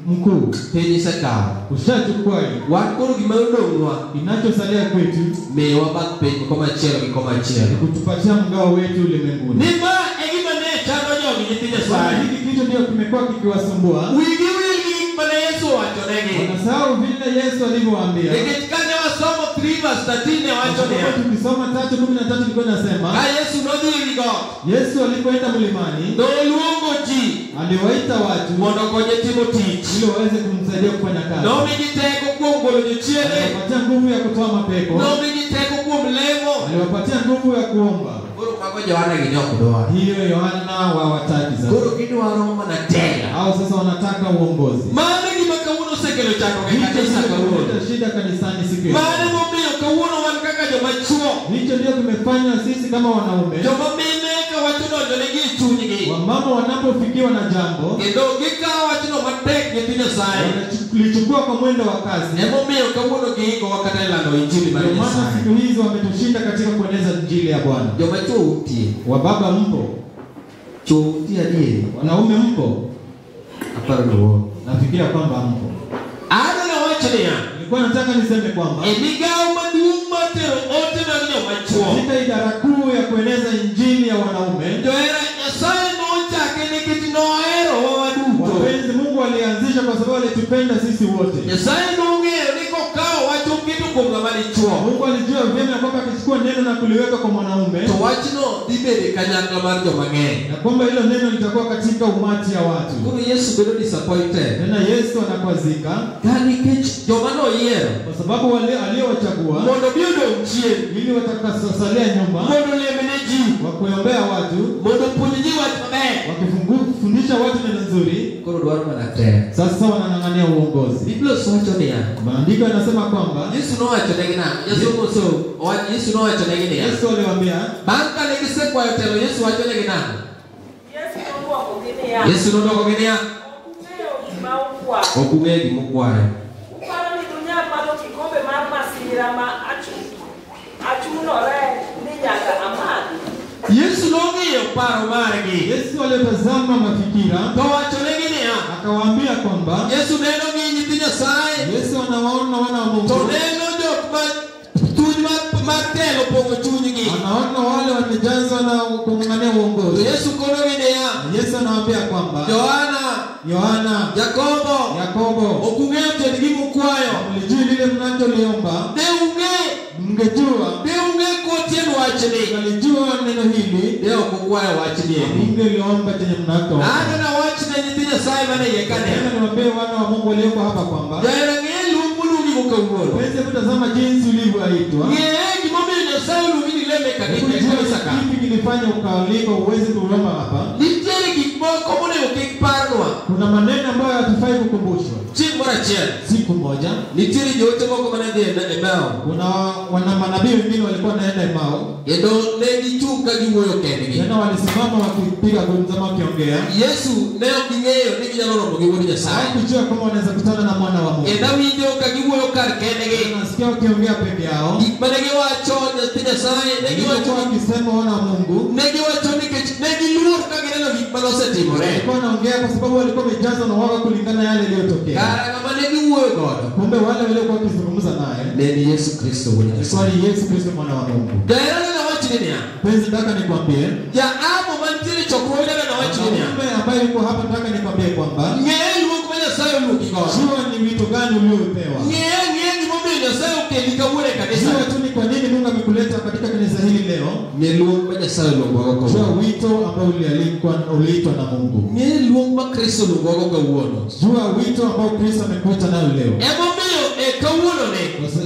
Speaker 1: mkuu,
Speaker 2: piny isekawo,
Speaker 1: ushachukua,
Speaker 2: wan koro gima odong'nwa,
Speaker 1: kinachosalia kwetu,
Speaker 2: miwa bath piny komachielo gi komachielo,
Speaker 1: ni kutupatia mgao wetu ulimwenguni.
Speaker 2: Ni ma e gima ne chando jogi nyithi Nyasaye.
Speaker 1: Hiki kitu ndio kimekuwa kikiwasumbua.
Speaker 2: Wigi wil gi gik mane Yesu owachonegi.
Speaker 1: Wanasahau vile Yesu alivyowaambia.
Speaker 2: Nikech kane wasomo 3:13 ne wacho niya,
Speaker 1: tukisoma 3:13 ilikuwa inasema,
Speaker 2: ka Yesu nodhi ewi got,
Speaker 1: Yesu alipoenda mlimani,
Speaker 2: noluongo ji,
Speaker 1: aliwaita watu
Speaker 2: mondo okonye timo tich,
Speaker 1: ili waweze kumsaidia kufanya kazi.
Speaker 2: Nomigi teko kuom golo jochiende,
Speaker 1: aliwapatia nguvu ya kutoa mapepo,
Speaker 2: nomigi teko kuom lemo,
Speaker 1: aliwapatia nguvu ya kuomba.
Speaker 2: Koro mago Yohana gi ne ok dwar.
Speaker 1: Hiyo Yohana hawataki sasa.
Speaker 2: Koro gidwaro mana telo.
Speaker 1: Hao sasa wanataka uongozi.
Speaker 2: Mano gima kawuono osekelo chandruok e kanisa kawuono.
Speaker 1: Shida kanisani siku hizi.
Speaker 2: Mano momiyo kawuono wan kaka joma chuo.
Speaker 1: Hicho ndio kimefanya sisi kama wanaume.
Speaker 2: Joma mine ka wach odonjonegi e chunygi.
Speaker 1: Wamama wanapofikiwa na jambo,
Speaker 2: kendo gikawo wachno matek nyithi Nyasaye,
Speaker 1: wanalichukua kwa mwendo wa kasi.
Speaker 2: Emomiyo kawuono giikowa kata e lando injili mar
Speaker 1: Ndio maana
Speaker 2: Nyasaye.
Speaker 1: siku hizi wametushinda katika kueneza injili ya Bwana.
Speaker 2: Joma chuo utie.
Speaker 1: Wababa mpo?
Speaker 2: Chuo utie adieri?
Speaker 1: Wanaume mpo?
Speaker 2: Aparo ni uongo.
Speaker 1: Nafikiria kwamba mpo.
Speaker 2: Adwa wacho niya,
Speaker 1: nilikuwa nataka niseme kwamba
Speaker 2: e migawo maduong' mar tero ote mag joma chuo,
Speaker 1: katika idara kuu ya kueneza injili ya wanaume,
Speaker 2: johera Nyasaye nochake nikech noherowa waduto.
Speaker 1: Wapenzi, Mungu alianzisha kwa sababu alitupenda sisi wote.
Speaker 2: Nyasaye nong'eyo ni kokawo wach oketo kuom ng'ama dichuo,
Speaker 1: Mungu alijua vyema kwamba akichukua neno na kuliweka kwa mwanaume,
Speaker 2: to wachno dhi bedo e kanyakla mar joma ng'eny,
Speaker 1: na kwamba hilo neno litakuwa katika umati ya watu.
Speaker 2: Koro Yesu bedo disappointed.
Speaker 1: Tena Yesu anakwazika
Speaker 2: ka nikech joma noyiero,
Speaker 1: kwa sababu wale aliowachagua
Speaker 2: mondo bi odong' chien,
Speaker 1: ili watakasalia nyuma,
Speaker 2: mondo olemne ji,
Speaker 1: wakuombea watu,
Speaker 2: mondo opuonj ji wach maber,
Speaker 1: wakifundisha watu neno nzuri.
Speaker 2: Koro dwaro mana telo.
Speaker 1: Sasa wanang'ang'ania uongozi.
Speaker 2: Biblia wacho niya,
Speaker 1: maandiko yanasema kwamba
Speaker 2: Yesu nowachonegi nang'o? Yesu nowachonegi niya,
Speaker 1: Yesu aliwaambia,
Speaker 2: bang' kane gisekwayo telo, Yesu wachonegi nang'o?
Speaker 3: Yesu nodwokogi niya,
Speaker 2: Yesu nodwokogi niya,
Speaker 3: ok ung'eyo gima ukwayo.
Speaker 2: Ok ung'eyo gima ukwayo.
Speaker 3: Uparo ni dunyal madho kikombe mar masira ma achunore ni nyaka amadhi?
Speaker 2: Yesu nong'iyo paro margi.
Speaker 1: Yesu alitazama mafikira,
Speaker 2: to wachonegi niya,
Speaker 1: akawaambia kwamba
Speaker 2: Yesu neno gi nyithi Nyasaye.
Speaker 1: Yesu anawaona wana wa Mungu,
Speaker 2: to neno jok ma chuny mar telo opong'o chunygi,
Speaker 1: anaona wale wamejazwa na kung'ang'ania uongozi.
Speaker 2: To Yesu konogi niya,
Speaker 1: Yesu anawaambia kwamba Yohana,
Speaker 2: Yakobo, ok ung'eyo tiend gima ukwayo.
Speaker 1: Mlijui lile mnacholiomba.
Speaker 2: Ne ung'e,
Speaker 1: mngejua,
Speaker 2: ne ung'e kotien wachni,
Speaker 1: mngelijua neno hili,
Speaker 2: ne ok ukwayo wachni.
Speaker 1: Mngeliomba chenye mnachoomba.
Speaker 2: Ano nawachne nyithi Nyasaye mane iye ka ne.
Speaker 1: Niwaambie wana wa Mungu walioko hapa kwamba
Speaker 2: Jahera, ng'e luong moluongi go kawuono.
Speaker 1: Penzi, kutazama jinsi ulivyoitwa.
Speaker 2: Ng'e gimomiyo Nyasaye oluongi ni leme kanisa ka.
Speaker 1: Kipi kilifanya ukaalikwa uweze kuomba hapa?
Speaker 2: Nitiere gik moko monego kik parnwa.
Speaker 1: Kuna maneno ambayo hatufai kukumbushwa.
Speaker 2: Chieng' moro achiel,
Speaker 1: siku moja,
Speaker 2: nitiere joote moko mane dhi Emau.
Speaker 1: Kuna wana manabii wengine walikuwa wanaenda Emau.
Speaker 2: Kendo ne gichung' ka giwuoyo kendgi.
Speaker 1: Tena walisimama wakipiga gumzo wakiongea.
Speaker 2: Yesu ne ok ging'eyo ni ginyalo romo gi Wuod Nyasaye.
Speaker 1: Hawakujua kama wanaweza kutana na mwana wa Mungu.
Speaker 2: Kendo awinjo ka giwuoyo kar kendgi.
Speaker 1: Nasikia wakiongea peke yao.
Speaker 2: Gik mane giwacho nyathi Nyasaye, ne giwacho
Speaker 1: wakisema wana wa Mungu.
Speaker 2: Ne giwacho nikech ne giluor ka gineno gik mane osetimore.
Speaker 1: Walikuwa wanaongea kwa sababu walikuwa wamejazwa na woga kulingana na yale yaliyotokea.
Speaker 2: Kara ng'ama ne giwuoyo godo.
Speaker 1: Kumbe wale waliokuwa wakizungumza naye
Speaker 2: ne ni Yesu Kristo Wuod Nyasaye.
Speaker 1: Ni Yesu Kristo mwana wa Mungu.
Speaker 2: Jahera nawachni niya,
Speaker 1: Penzi, nataka nikwambie,
Speaker 2: jaamo mantiere chokruoge nawachni niya,
Speaker 1: mume ambaye ambaye yuko hapa, nataka nikwambie kwamba jua ni wito gani uliopewa. Jua tu ni kwa nini Mungu amekuleta katika kanisa hili leo. Jua wito ambao uliitwa na Mungu. Jua wito ambao Kristo amekuita nayo leo.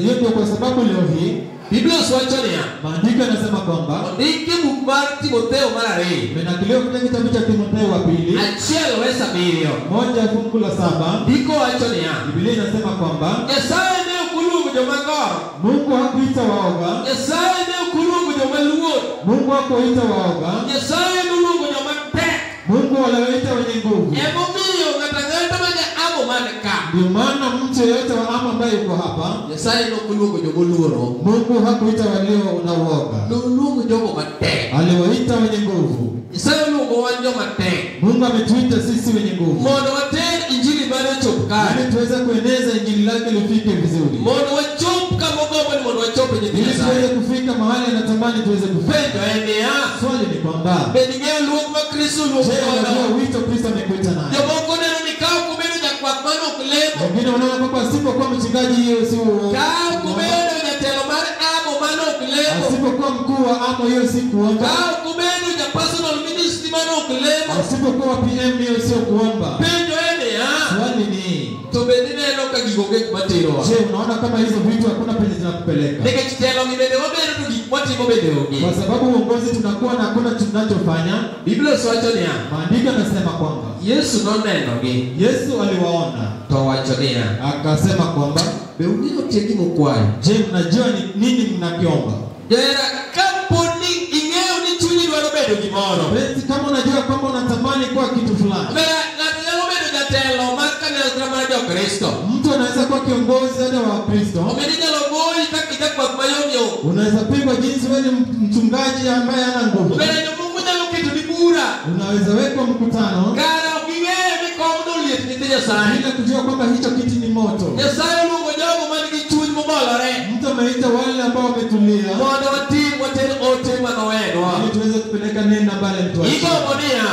Speaker 1: Hiyo ndio kwa sababu leo hii
Speaker 2: Biblia wacho niya,
Speaker 1: maandiko yanasema kwamba
Speaker 2: ondike buk mar Timotheo mar 2
Speaker 1: imenakiliwa katika kitabu cha Timotheo wa pili
Speaker 2: 1:7
Speaker 1: 1:7.
Speaker 2: Ndiko wacho niya,
Speaker 1: Biblia inasema kwamba
Speaker 2: Nyasaye ne ok oluongo joma goro,
Speaker 1: Mungu hakuita waoga,
Speaker 2: Nyasaye ne ok oluongo joma luor,
Speaker 1: Mungu hakuita waoga,
Speaker 2: Nyasaye noluongo joma tek.
Speaker 1: Mungu aliwaita wenye nguvu.
Speaker 2: Emomiyo ng'ato ang'ata ma ja-amo man ka,
Speaker 1: Ndio maana mtu yeyote wa amo ambaye yuko hapa,
Speaker 2: Nyasaye ne ok oluongo joma oluoro,
Speaker 1: Mungu hakuita walio na uoga,
Speaker 2: noluongo jogo matek.
Speaker 1: Aliwaita wenye nguvu.
Speaker 2: Nyasaye oluongo wan joma tek
Speaker 1: Mungu ametuita sisi wenye nguvu
Speaker 2: mondo water injili mare ochop kare,
Speaker 1: ili tuweze kueneza injili lake lifike vizuri,
Speaker 2: mondo wachop kama ogombo ni mondo wachop e nyithi
Speaker 1: ili
Speaker 2: Nyasaye.
Speaker 1: tuweze kufika mahali anatamani tuweze kufika.
Speaker 2: Penjo en niya,
Speaker 1: Swali ni kwamba
Speaker 2: bende ing'eyo luong ma Kristo oluongo
Speaker 1: je,
Speaker 2: godo?
Speaker 1: unajua wito Kristo amekuita naye?
Speaker 2: Jomoko neno ni ka ok obedo jakwath mano ok lemo,
Speaker 1: Wengine wanaona kwamba asipokuwa mchungaji hiyo si
Speaker 2: ka ok obedo jatelo mar amo mano ok lemo,
Speaker 1: asipokuwa mkuu wa amo hiyo si kuomba,
Speaker 2: ka ok obedo ja personal ministry mano ok lemo.
Speaker 1: Asipokuwa PM hiyo sio kuomba.
Speaker 2: Penjo en niya,
Speaker 1: Swali ni
Speaker 2: to bende ineno ka gigo onge kuma terowa?
Speaker 1: Je, unaona kama hizo vitu hakuna penye zinakupeleka?
Speaker 2: Nikech telo gi bende wabedo to gik mwatimo bende onge.
Speaker 1: Kwa sababu uongozi tunakuwa na hakuna tunachofanya.
Speaker 2: Biblia wacho niya,
Speaker 1: Maandiko yanasema kwamba
Speaker 2: Yesu nonenogi
Speaker 1: Yesu aliwaona
Speaker 2: to owacho niya,
Speaker 1: akasema kwamba
Speaker 2: be ung'eyo tie gima ukwayo?
Speaker 1: Je, mnajua ni nini mnakiomba?
Speaker 2: Johera, kapo ni ing'eyo ni chunyi dwaro bedo gimoro,
Speaker 1: Basi kama unajua kwamba unatamani kuwa kitu fulani,
Speaker 2: Bera ng'ato nyalo bedo jatelo mar kanyakla mar Jokristo.
Speaker 1: Mtu anaweza kuwa kiongozi hata wa Kristo.
Speaker 2: Omiyo inyalo goyi kaka jakwath mayomyom.
Speaker 1: Unaweza pigwa jinsi wewe ni mchungaji ambaye hana nguvu.
Speaker 2: Bende Mungu nyalo ketoni bura.
Speaker 1: Unaweza wekwa mkutano
Speaker 2: Kara ok ing'eyo ni komno liet nyithi Nyasaye.
Speaker 1: Bila kujua kwamba hicho kiti ni moto.
Speaker 2: Nyasaye oluongo jogo man gi chuny mobolore
Speaker 1: Mtu ameita wale ambao wametulia
Speaker 2: mondo watim water ote manowenwa.
Speaker 1: Ili tuweze kupeleka neno ambalo mtuachia.
Speaker 2: Igombo niya,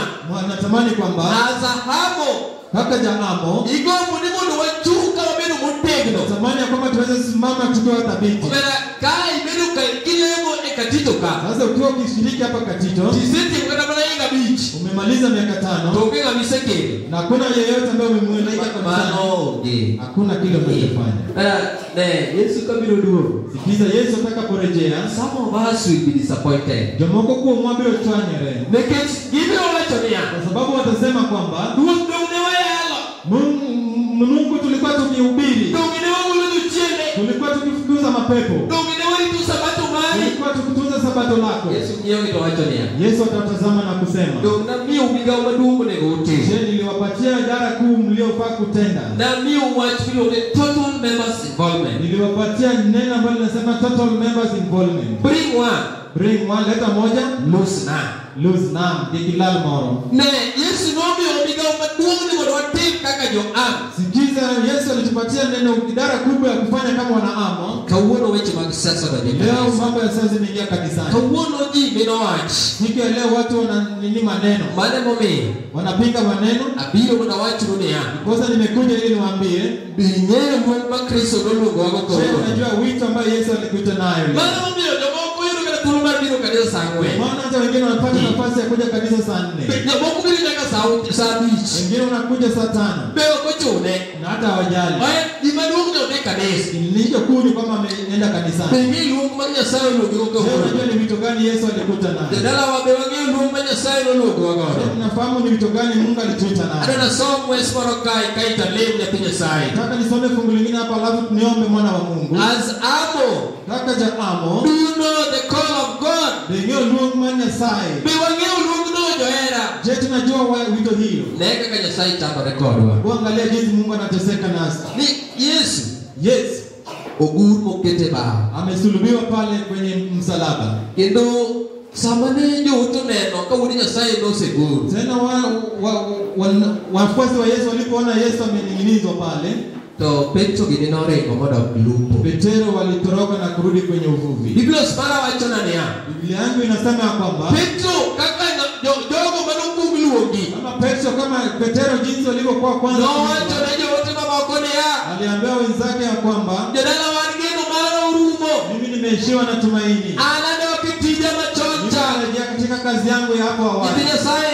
Speaker 1: Natamani kwamba
Speaker 2: as amo,
Speaker 1: kaka jaamo,
Speaker 2: igombo ni mondo wachung' ka wabedo motegno.
Speaker 1: Natamani ya kwamba tuweze simama tukiwa thabiti.
Speaker 2: Omera ka ibedo ka kilemo e Katito ka,
Speaker 1: Sasa ukiwa ukishiriki hapa Katito,
Speaker 2: tisetimo kata mana higa 5,
Speaker 1: umemaliza miaka 5
Speaker 2: to onge ng'ama isekelo.
Speaker 1: Na hakuna yeyote ambaye umemweleza
Speaker 2: Mano
Speaker 1: kanisani.
Speaker 2: onge.
Speaker 1: Hakuna kile unachofanya.
Speaker 2: Ne, Yesu kabiro duogo.
Speaker 1: Sikiza, Yesu atakaporejea,
Speaker 2: Some of us will be disappointed.
Speaker 1: Jomoko kuomwa biro chwanyore.
Speaker 2: Nikech gibiro wacho niya,
Speaker 1: Kwa sababu watasema kwamba
Speaker 2: Ruoth dong' ne wayalo,
Speaker 1: Mungu tulikuwa tukihubiri,
Speaker 2: dong' ne wagolo jochiende,
Speaker 1: tulikuwa tukifukuza mapepo,
Speaker 2: dong' ne warito sabato mari.
Speaker 1: Tulikuwa tukitunza sabato lako.
Speaker 2: Yesu ng'iyogi to wacho niya,
Speaker 1: Yesu atatazama na kusema,
Speaker 2: dong' namiyou migawo maduong' monego utim.
Speaker 1: Je, niliwapatia idara kuu mliofaa kutenda?
Speaker 2: Namiyou wach miluongo ni total members involvement.
Speaker 1: Niliwapatia neno ambalo linasema total members involvement.
Speaker 2: Bring one,
Speaker 1: Bring one, leta moja,
Speaker 2: lose none.
Speaker 1: Lose none, kik ilal moro.
Speaker 2: Ne, Yesu nomiyo migawo maduong' ni mondo watim kaka jo-amo.
Speaker 1: Sikiza, Yesu alitupatia neno idara kubwa ya kufanya kama wanaamo.
Speaker 2: Kawuono weche mag siasa odonjo e
Speaker 1: Leo
Speaker 2: kanisa.
Speaker 1: mambo ya siasa imeingia kanisani.
Speaker 2: Kawuono ji mino wach.
Speaker 1: Siku ya leo watu wana nini maneno.
Speaker 2: Mano emomiyo
Speaker 1: Wanapinga maneno.
Speaker 2: abiro mondo awachnu niya,
Speaker 1: Kosa nimekuja ili niwaambie,
Speaker 2: be ing'eyo luong ma Kristo noluongowago
Speaker 1: Je,
Speaker 2: kawuono?
Speaker 1: unajua wito ambayo Yesu alikuita nayo leo?
Speaker 2: Mano emomiyo jomoko yudo kata thuolo mar biro kanisa saa 4.
Speaker 1: Maana hata wengine wanapata nafasi ya kuja kanisa saa 4.
Speaker 2: Jomoko biro nyaka saa 5.
Speaker 1: Wengine wanakuja saa 5.
Speaker 2: Be ok ochune.
Speaker 1: Na hata hawajali.
Speaker 2: Oe, gima duong' ni odhi kanisa.
Speaker 1: Kilicho kuu ni kwamba ameenda kanisani.
Speaker 2: Be ing'eyo luong mar Nyasaye oluongigo
Speaker 1: Je,
Speaker 2: kawuono?
Speaker 1: unajua ni wito gani Yesu alikuta nayo?
Speaker 2: Jodalawa be wang'eyo luong ma Nyasaye noluongowa godo?
Speaker 1: Je, tunafahamu ni wito gani Mungu alituita nayo?
Speaker 2: Adwa nasom wes moro kae kae to alem nyathi Nyasaye.
Speaker 1: Nataka nisome fungu lingine hapa alafu niombe mwana wa Mungu.
Speaker 2: As amo,
Speaker 1: Kaka ja amo,
Speaker 2: do you know the call of God?
Speaker 1: Be ing'eyo luong mar Nyasaye?
Speaker 2: Be wang'eyo luongno johera?
Speaker 1: Je, tunajua wito hilo?
Speaker 2: Ne kaka Nyasaye chandore kodwa.
Speaker 1: Kuangalia jinsi Mungu anateseka nasi.
Speaker 2: Ni Yesu
Speaker 1: Yesu
Speaker 2: ogur mokete bao.
Speaker 1: Amesulubiwa pale kwenye msalaba.
Speaker 2: Kendo sama ne joote oneno ka wuod Nyasaye nosegur.
Speaker 1: Tena wafuasi wa Yesu walipoona Yesu amening'inizwa pale,
Speaker 2: to Petro gini noringo modok lupo.
Speaker 1: Petero walitoroka na kurudi kwenye uvuvi.
Speaker 2: Biblia mara wacho na niya.
Speaker 1: Biblia yangu inasema ya kwamba
Speaker 2: Petro kaka jogo manokuong luongi.
Speaker 1: Kama Petro kama kama Petero jinsi walivyokuwa kwanza.
Speaker 2: Nowacho ne jowete mamoko niya,
Speaker 1: Aliambia wenzake ya kwamba
Speaker 2: jodala wan geno mara orumo.
Speaker 1: mimi nimeishiwa na tumaini.
Speaker 2: An adok e tija machon
Speaker 1: Mimi
Speaker 2: cha.
Speaker 1: narejea katika kazi yangu ya hapo awali.
Speaker 2: Nyithi Nyasaye